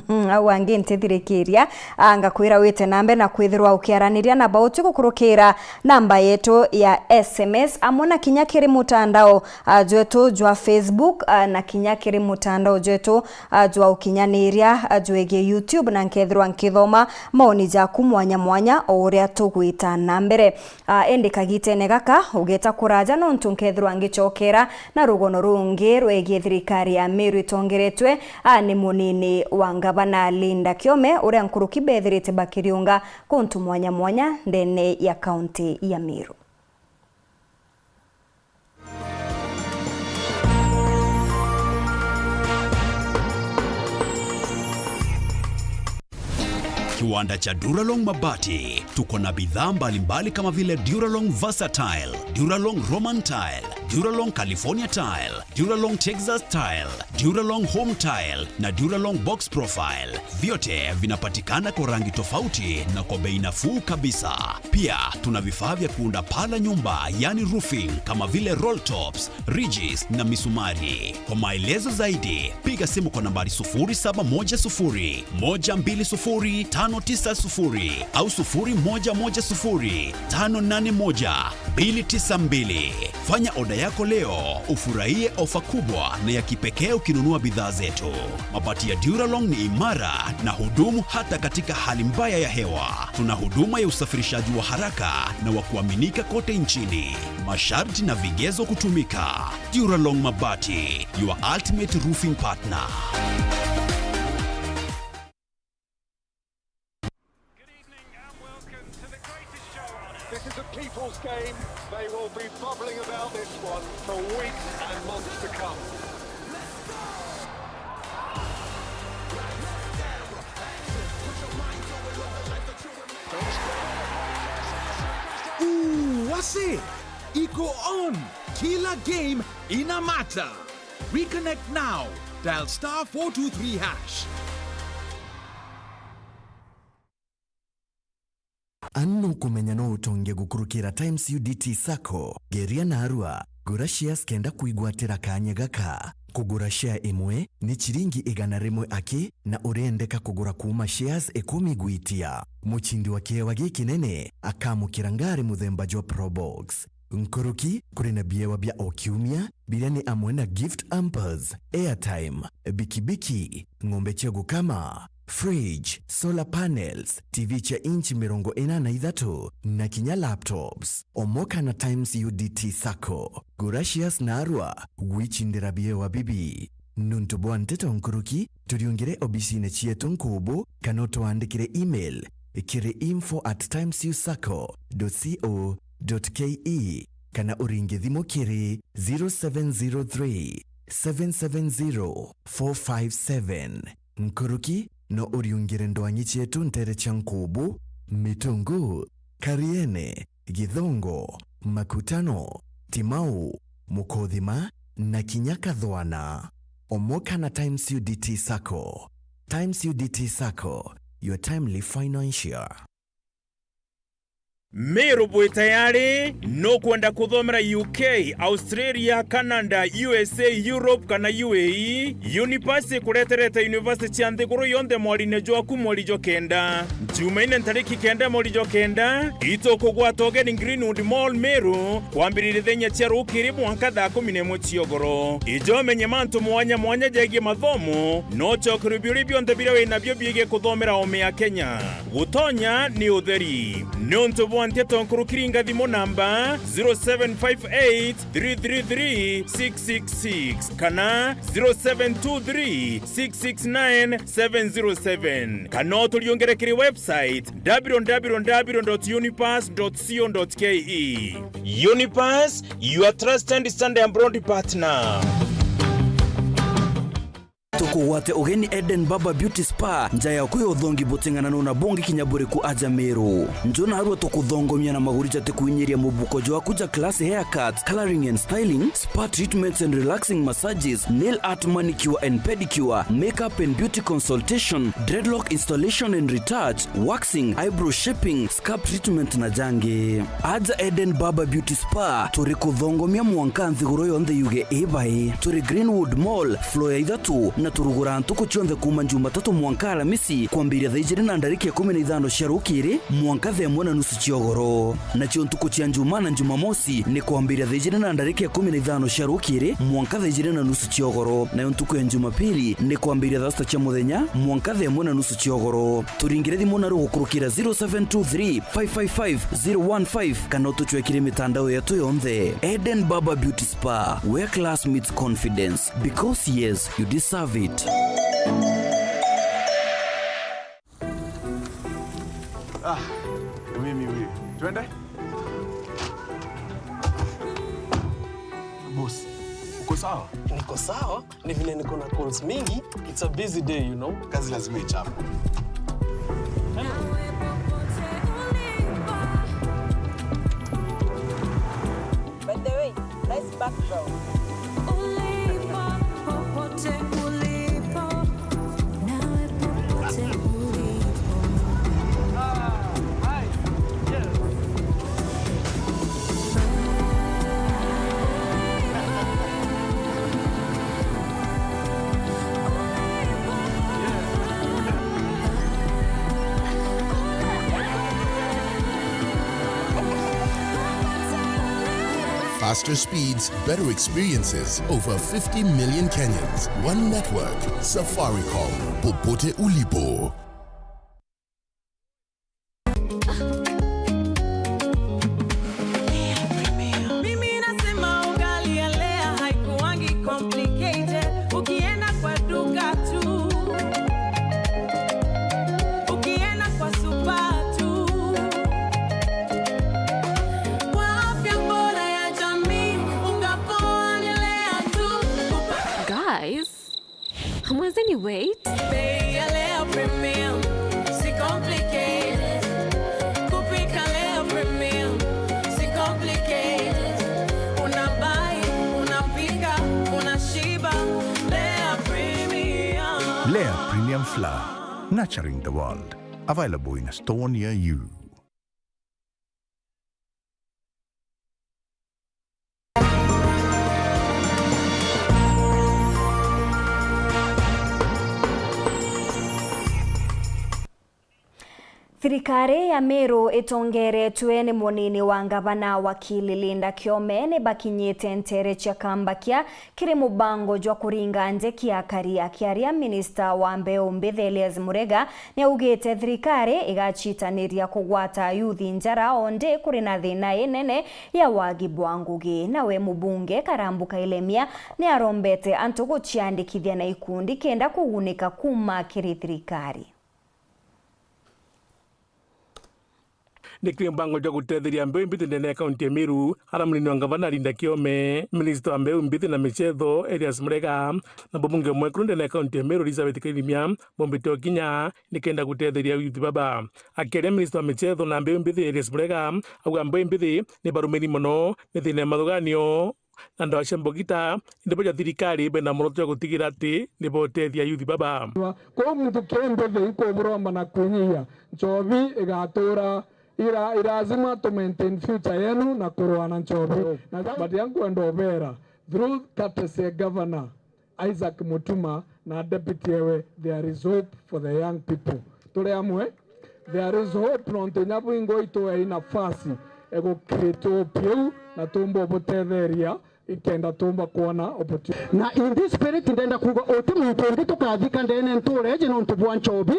Mhm, au angi ntithirikiria, a, ngakwira wite na mbere na kwithirwa ukiaraniria na bauti gukurukira namba yetu ya S M S, amwe na kinya kiri mutandao, a, jwetu jwa Facebook, a, na kinya kiri mutandao jwetu, a, jwa ukinyaniria, a, jwegie YouTube, na nkethirwa nkithoma maoni jaku mwanya mwanya o uria tugwita na mbere. A, indi kagitene gaka, ugeta kuraja nontu nkethirwa ngicokera na rugono rungi rwegie thirikari ya Meru itongeretwe, a, ni munini wa ngavana Linda Kiome, uria nkuruki bethirite bakiriunga kuntu mwanya mwanya ndene ya kaunti ya Meru. Kiwanda cha Duralong Mabati. Tuko na bidhaa mbalimbali kama vile Duralong Versatile, Duralong Roman Tile, Duralong California Tile, Duralong Texas Tile, Duralong Home Tile na Duralong Box Profile. Vyote vinapatikana kwa rangi tofauti na kwa bei nafuu kabisa. Pia tuna vifaa vya kuunda paa la nyumba, yani roofing, kama vile roll tops, ridges na misumari. Kwa maelezo zaidi, piga simu kwa nambari sufuri saba moja sufuri, moja mbili sufuri, tano tisa sufuri au sufuri moja moja sufuri, tano nane moja, mbili tisa mbili. Fanya oda yako leo, ufurahie ofa kubwa na ya kipekee ukinunua bidhaa zetu. Mabati ya Duralong ni imara na hudumu hata katika hali mbaya ya hewa. Tuna huduma ya usafirishaji wa haraka na wa kuaminika kote nchini. Masharti na vigezo kutumika. Duralong Mabati, your ultimate roofing partner. Good evening and welcome to the greatest show on earth. This is a people's game. They will be bubbling about this one for weeks and months to come. Ooh, what's it? Iko on. Kila game ina matter. Reconnect now. Dial star four two three hash. Anu nukumenya no utonge gukurukira Times U D T Sacco. Geria narua, gura shares kenda kwigwatira kanya gaka. Kugura share imwe ni chiringi igana rimwe aki, na urendeka kugura kuuma shares ikumi gwitia. Muchindi wa kiewa gikinene akamukira ngari muthemba jwa Probox. Nkuruki, kuri na biewa bia o kiumia, biria ni amwe na gift hampers, airtime, bikibiki, ng'ombe cia gukama, fridge, solar panels, T V cia inchi mirongo ina na ithatu, na kinya laptops. Omoka na Times U D T Sacco. Gura shares naarua, gwicindira biewa bibi. Nuntu bwa nteto nkuruki, turiungire obisine cietu nkubu, kana utwandikire email kiri info at times u sacco dot co dot K E, kana uringe thimu kiri zero seven zero three, seven seven zero, four five seven. Nkuruki, no uriungire ndwangi cietu ntere cia Nkubu, Mitungu, Kariene, Githongo, Makutano, Timau, Mukothima, na kinya Kathwana. Omoka na Times U D T Sacco. Times U D T Sacco, your timely financial. Meru bwi tayari, nukwenda kuthomera U K, Australia, Canada, U S A, Europe kana U A E? Unipass ikureterete university cia nthiguru yonthe mwarine jwaku mweri jwa kenda. Jumaine ntariki kenda mweri jwa kenda, itukugwata ugeni Greenwood Mall, Meru, kwambiriria thenya cia rukiri mwanka thaa kumi na imwe ciogoro. Ija umenye mantu mwanya mwanya jegie mathomo, na ucokerwe biuria bionthe biria wi nabio biegie kuthomera oome ya Kenya. Gutonya ni utheri. Niuntu bwa nteto nkuruki ringa thimu namba zero seven five eight three three three six six six kana zero seven two three six six nine seven zero seven, kana uturiungire kiri website w w w dot unipass dot co dot k e. Unipass, your trusted Sunday abroad partner. Tukugwate ugeni Eden Barber Beauty Spa, nja yaku ya uthongi buting'ananu na bungi kinya buriku aja Meru. Nju naarua tukuthongomia na maguri jatikuinyiria mubuko jwaku ja class haircut, colouring and styling, spa treatments and relaxing massages, nail art, manicure and pedicure, makeup and beauty consultation, dreadlock installation and retouch, waxing, eyebrow shaping, scalp treatment na jangi. Aja Eden Barber Beauty Spa, turi kuthongomia mwanka nthiguru yonthe yuge i bai. Turi Greenwood Mall, floor ya ithatu, na turuguraa ntuku cionthe kuuma Jumatatu mwanka Aramisi, kwambiria thaa ijiri na ndarika ikumi na ithano cia rukiri, mwanka thaa imwe na nusu cia ugoro. Nacio ntuku cia Njumaa na Jumamosi ni kwambiria thaa ijiri na ndarika ikumi na ithano cia rukiri, mwanka thaa ijiri na nusu cia ugoro. Nayo ntuku ya Jumapili ni kwambiria thaa sita cia muthenya, mwanka thaa imwe na nusu cia ugoro. Turingire thimu na rugukurukira zero seven two three, five five five, zero one five, kana utucwekire mitandao yetu yonthe. Eden Barber Beauty Spa, where class meets confidence. Because yes, you deserve it. Ah, mimi huyu. Twende? Boss, uko sawa? Niko sawa, ni vile niko na calls mingi. It's a busy day, you know. Kazi lazima ichapwe. By the way, nice background. Ulipo, popote ulipo, nawe popote ulipo. Faster speeds, better experiences. Over fifty million Kenyans. One network. Safaricom. Popote ulipo. Mimi nasema ugali ya Lea haikuwangi complicated. Ukienda kwa duka tu, ukienda kwa supa tu, kwa afya bora ya jamii, unga poa ni Lea tu. Guys, hamwezeni wait? Bei ya Lea Premium, si complicated. Kupika Lea Premium, si complicated. Unabai, unapika, unashiba. Lea Premium. Lea Premium Flour, nurturing the world. Available in a store near you. Thirikari ya Meru itongeretwe ni munini wa ngavana Wakili Linda Kiome ni bakinyite nteere cia Kambakia kiri mubango jwa kuringa njeki ya akari. Akiaria, minista wa mbeu mbithi Elias Murega ni augite thirikari igacitaniria kugwata ayuthi njara, ondi kuri na thina inene ya wagi bwa ngugi. Nawe mubunge Karambu Kailemia ni arombete antu guciandikithia na ikundi kenda kugunika kuuma kiri thirikari. Ni kiri mbango jwa gutetheria mbeu mbithi ndene ya kaunti ya Meru, ara munini wa ngavana Linda Kiome, minista wa mbeu mbithi na michetho Elias Murega, na mubunge mwekuru ndene ya kaunti ya Meru Elizabeth Kailemia bombite o kinya nikenda gutetheria yuthi baba. Akiaria, minista wa michetho na mbeu mbithi Elias Murega auga mbeu mbithi ni barumiri mono ni thina ya mathuganio na ndawa cia mbogita, indi bo ja thirikari bena muoroto jwa gutigira ati ni botethia yuthi baba. Kwou muntu kiri mbithi ikuburomba na kwinyia, nchobi igatuura ira, irazima to maintain future yenu na kurua na nchobi. Na baria nkwenda ubera, through courtesy governor, Isaac Mutuma na deputy ewe, there is hope for the young people. Turi amwe? There is hope, nontu inya bwingwa itwei nafasi ya gu create hope iu, na tumba ubutetheria ikenda tumba kwona opportunity. Na in this spirit, ndenda kuuga uti muntu ungi tukathika ndene ntuura iji nontu bwa nchobi,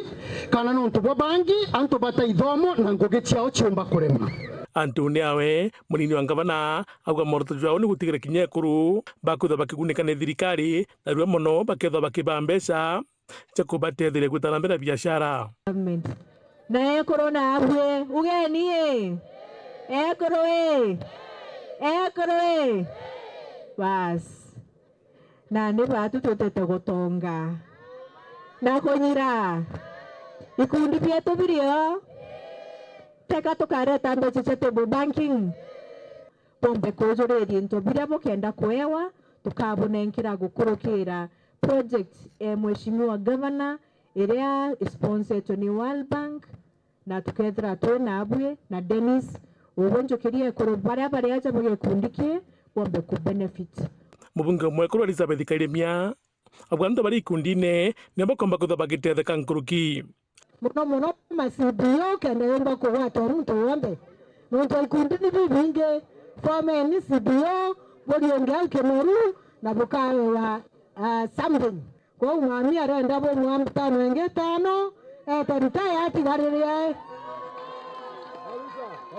kana nontu bwa bangi, antu bata ithomo na ngugi ciao ciumba kurema. Antu ni awe, munini wa ngavana, auga muoroto jwao ni gutigira kinya ekuru bakwithwa bakigunika ni thirikari, narua mono bakethwa bakibaa mbeca cia kubatetheria gwita na mbere na biashara. Government. Na ekuru na abue, ugeni i? Ekuru i? Ekuru i? Bas. Nandi batu tutete gutonga na kunyira. Ikundi bietu birio? Teka tukareta mbeca cia table banking. Bombe kujuriria into biria bukenda kuewa, tukabunenkera gukurukira project ya Mheshimiwa Governor iria isponsetwe ni World Bank, na tukethira twi na abui na Dennis, ubu njukirie ekuru baria bari aja ba gikundi kii bombe ku benefit. Mubunge mwekuru Elizabeth Kailemia auga antu bari ikundine nio bakomba kwithwa bagitetheka nkuruki. Mono mono ma C B O kenda yumba kugwata muntu wonthe. Nontu ikundi ni bibingi, formeni C B O, buriungi au Kinoru, na bukaewa, ah, something. Kwou mami arenda bumwa tano ingi tano, ete ritaya atigarire.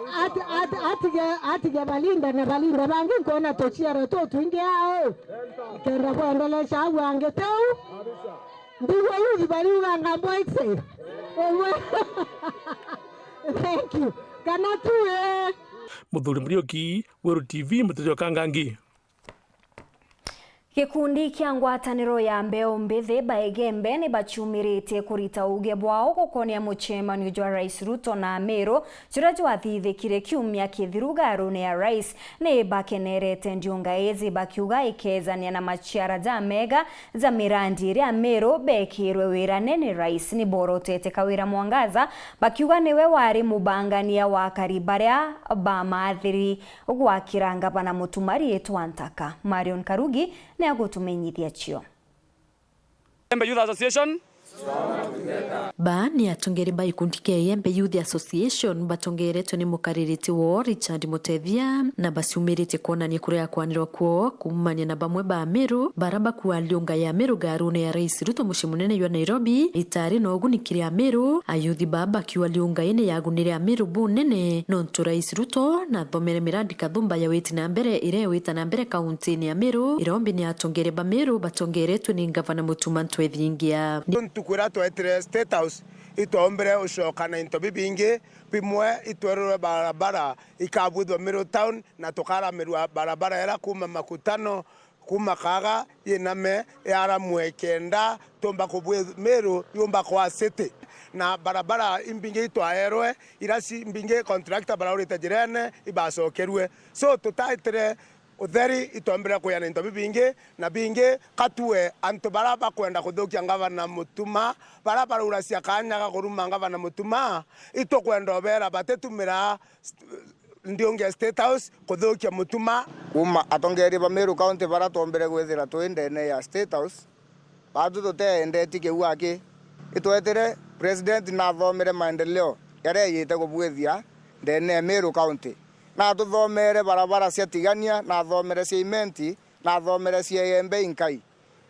Ati-, ati-, atige, atige balinda na balinda bangi, nkwona tuciaro tutwingi au. Kenda bwendelesha au angi tiu. Ndigua yuthi bariuga ngambwa ikse. Ewe. Thank you. Kana tu, eh. Muthuri Muriuki, Weru T V, Mutejo Kangangi. Gikundi kia ngwataniro ya mbeu mbithi ba Igembe ni baciumiritie kurita uuge bwao gukonia mucemanio jwa Rais Ruto na Amiru juria jwathithikire kiumia kithiru garuni ya Rais. Ni bakenerete ndiunga iji bakiuga ikejania na maciara ja mega ja mirandi iria Amiru bekirwe wirane ni Rais. Ni borotete Kawira Mwangaza bakiuga niwe wari mubangania wa akari baria bamaathiri gwakira ngavana Mutuma riitwa ntaka. Marion Karugi ni agutumenyithia cio. Embe Youth Association. Ba ni atongeri ba gikundi kia Igembe Youth Association batongeretwe ni mukaririti woo Richard Mutethia, na baciumiritie kwonania kuria kwanirwa kwoo kuumania na bamwe ba Amiru bara bakua ndiunga ya Amiru garuni ya Rais Ruto mucii munene jwa Nairobi, ritari na uguni kiri Amiru. Ayuthi baa bakiua ndiunga ii ni yagunire Amiru bunene, nontu Rais Ruto nathomere mirandi kathumba ya witi na mbere iria iwita na mbere kauntini ya Meru. Irombi ni atongeri ba Meru batongeretwe ni ngavana Mutuma Ntwethingia. Ntuku iria twetire State House, itwaombire ucoka na into bibingi. Bimwe itwererwe barabara ikabwithwa Meru town, na tukaramirwa barabara iria kuuma Makutano, kuuma Kaga yiname yaramwe kenda tumba kubwi Meru yumba kwa city. Na barabara imbingi itwaerwe, ira ci mbingi contractor baraurite njirene ibacokerue. So tutaitire utheri, itombire kwiana into bibingi na bingi. Katue antu bara bakwenda kuthukia ngavana Mutuma, bara barauracia kanya ga kuruma ngavana Mutuma, itukwenda ubera batitumira st-, ndiunge State House kuthukia Mutuma. Kuuma atongeria ba Meru County bara twombire gwithira twi ndene ya State House, batu tuteendetie kiu aki. Itwetire president nathomere maendeleo jaria ejite kubwithia ndene ya Meru County. Natuthomere barabara cia Tigania, nathomere cia Imenti, nathomere cia Igembe Inkai,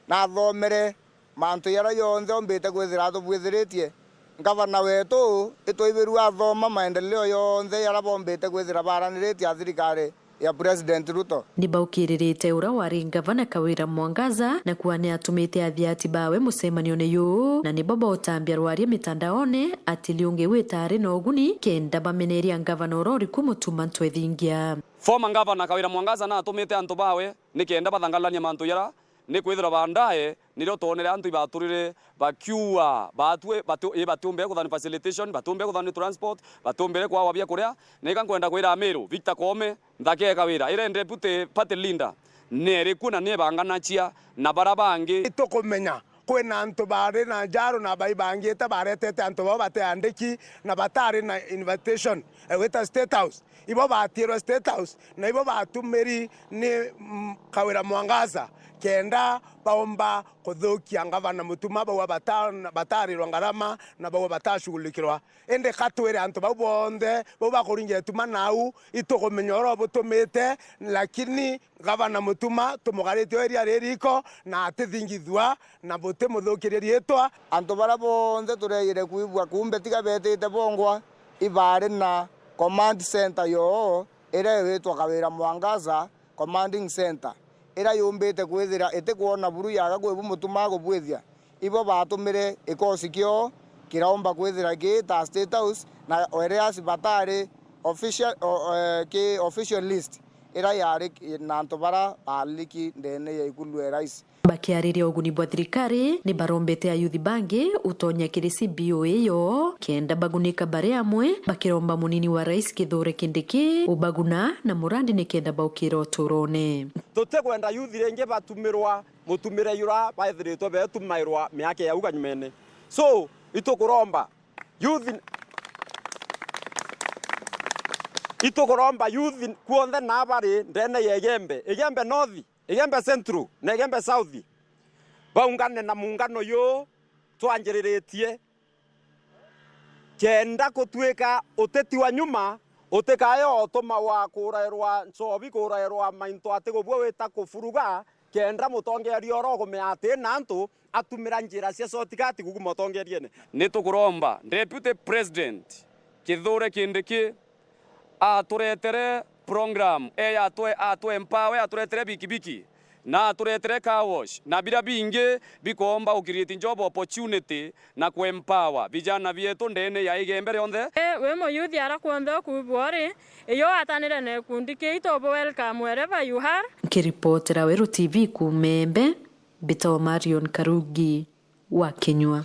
nathomere mantu jaria jonthe ombite kwithira atubwithiritie. Ngavana wetu itwaibirua athoma maendeleo jonthe jaria bombite kwithira baraniritie a thirikari ya President Ruto. Ni baukiririte uria wari ngavana Kawira Mwangaza na kuuga ni atumite athiati bawe mucemanione juu, na nibo bautambia rwaria mitandaone ati Liungi wita ari na uguni kenda bameneria ngavana uria uriku Mutuma Ntwethingia. Former Governor Kawira Mwangaza natumite antu bawe ni kenda bathangalania mantu jara ni kwithirwa baadaye nirio twonere antu ibaturire bakiua, batue, batu-, i batiumbire kuthani facilitation, batiumbire kuthani transport, batiumbire kwawa bia kuria. Na ika nkwenda kwira Amiru, Victor Koome, nthaka e Kawira, ira deputy party leader, ni iriku na ni ebanganacia na bara bangi? Itukumenya kwina antu bari na njaru na baibangite baretete antu bao bateandiki na batari na invitation, eh, gwita State House. Ibo batirwe State House, na ibo batumiri ni, mm, Kawira Mwangaza, kenda baumba kuthukia ngavana Mutuma, bauga bata-, batarirwa ngarama, na bauga batashughulikirwa. Indi ka twire antu bau bonthe, bau bakuringa Ituma nau, itukumenya uria butumite, lakini ngavana Mutuma tumugaritie o iria ririko, na atithingithua, na butimuthukirie riitwa. Antu baria bonthe tureejire kwigua kumbe tiga betite bongwa, ibari na command center yoo iria igwitwa Kawira Mwangaza Commanding Center, iria yumbite kwithira itikwona buru yaga kwi bu Mutuma gubwithia. Ibo batumire ikosi kioo kiraumba kwithira ki ta State House, na whereas batari official, o, e, ki official list iria yari na antu baria baaliki ndene ya ikulu ya rais. Bakiariria uguni bwa thirikari, ni barombete ayuthi bangi utonya kiri C B O iyo, kenda bagunika bari amwe, bakiromba munini wa rais Kithure Kindiki ubaguna na murandi ni kenda baukira uturone. Tutikwenda yuthi ringi batumirwa mutumire jura baithiritwe betumairwa miaka ya au kanyumene. So, itukuromba yuthi, itukuromba yuthi kuonthe na bari ndene ya Igembe, Igembe North, Igembe Central na Igembe South, baungane na muungano juu twanjiriritie, kenda gutwika uteti wa nyuma utikae o utuma wa kurairwa nchobi, kurairwa mainto ati gubua wita kufuruga, kenda mutongeria uria ugumea ati na antu atumira njira cia shortcut kuguma utongeriene. Ni tukuromba Deputy President Kithure Kindiki aturetere program, e, atwe-, atwe empower, aturetere bikibiki, na aturetere car wash, na biria bingi bikoomba u create job opportunity na ku empower vijana bietu ndene ya Igembe rionthe. E, wi muyuthi ara kwonthe ukuigua uri, iyo watanire na gikundi kiitu, ubu welcome wherever you are. Nkiripotera Weru T V kuuma Igembe, mbitagwa Marion Karugi wa Kinyua.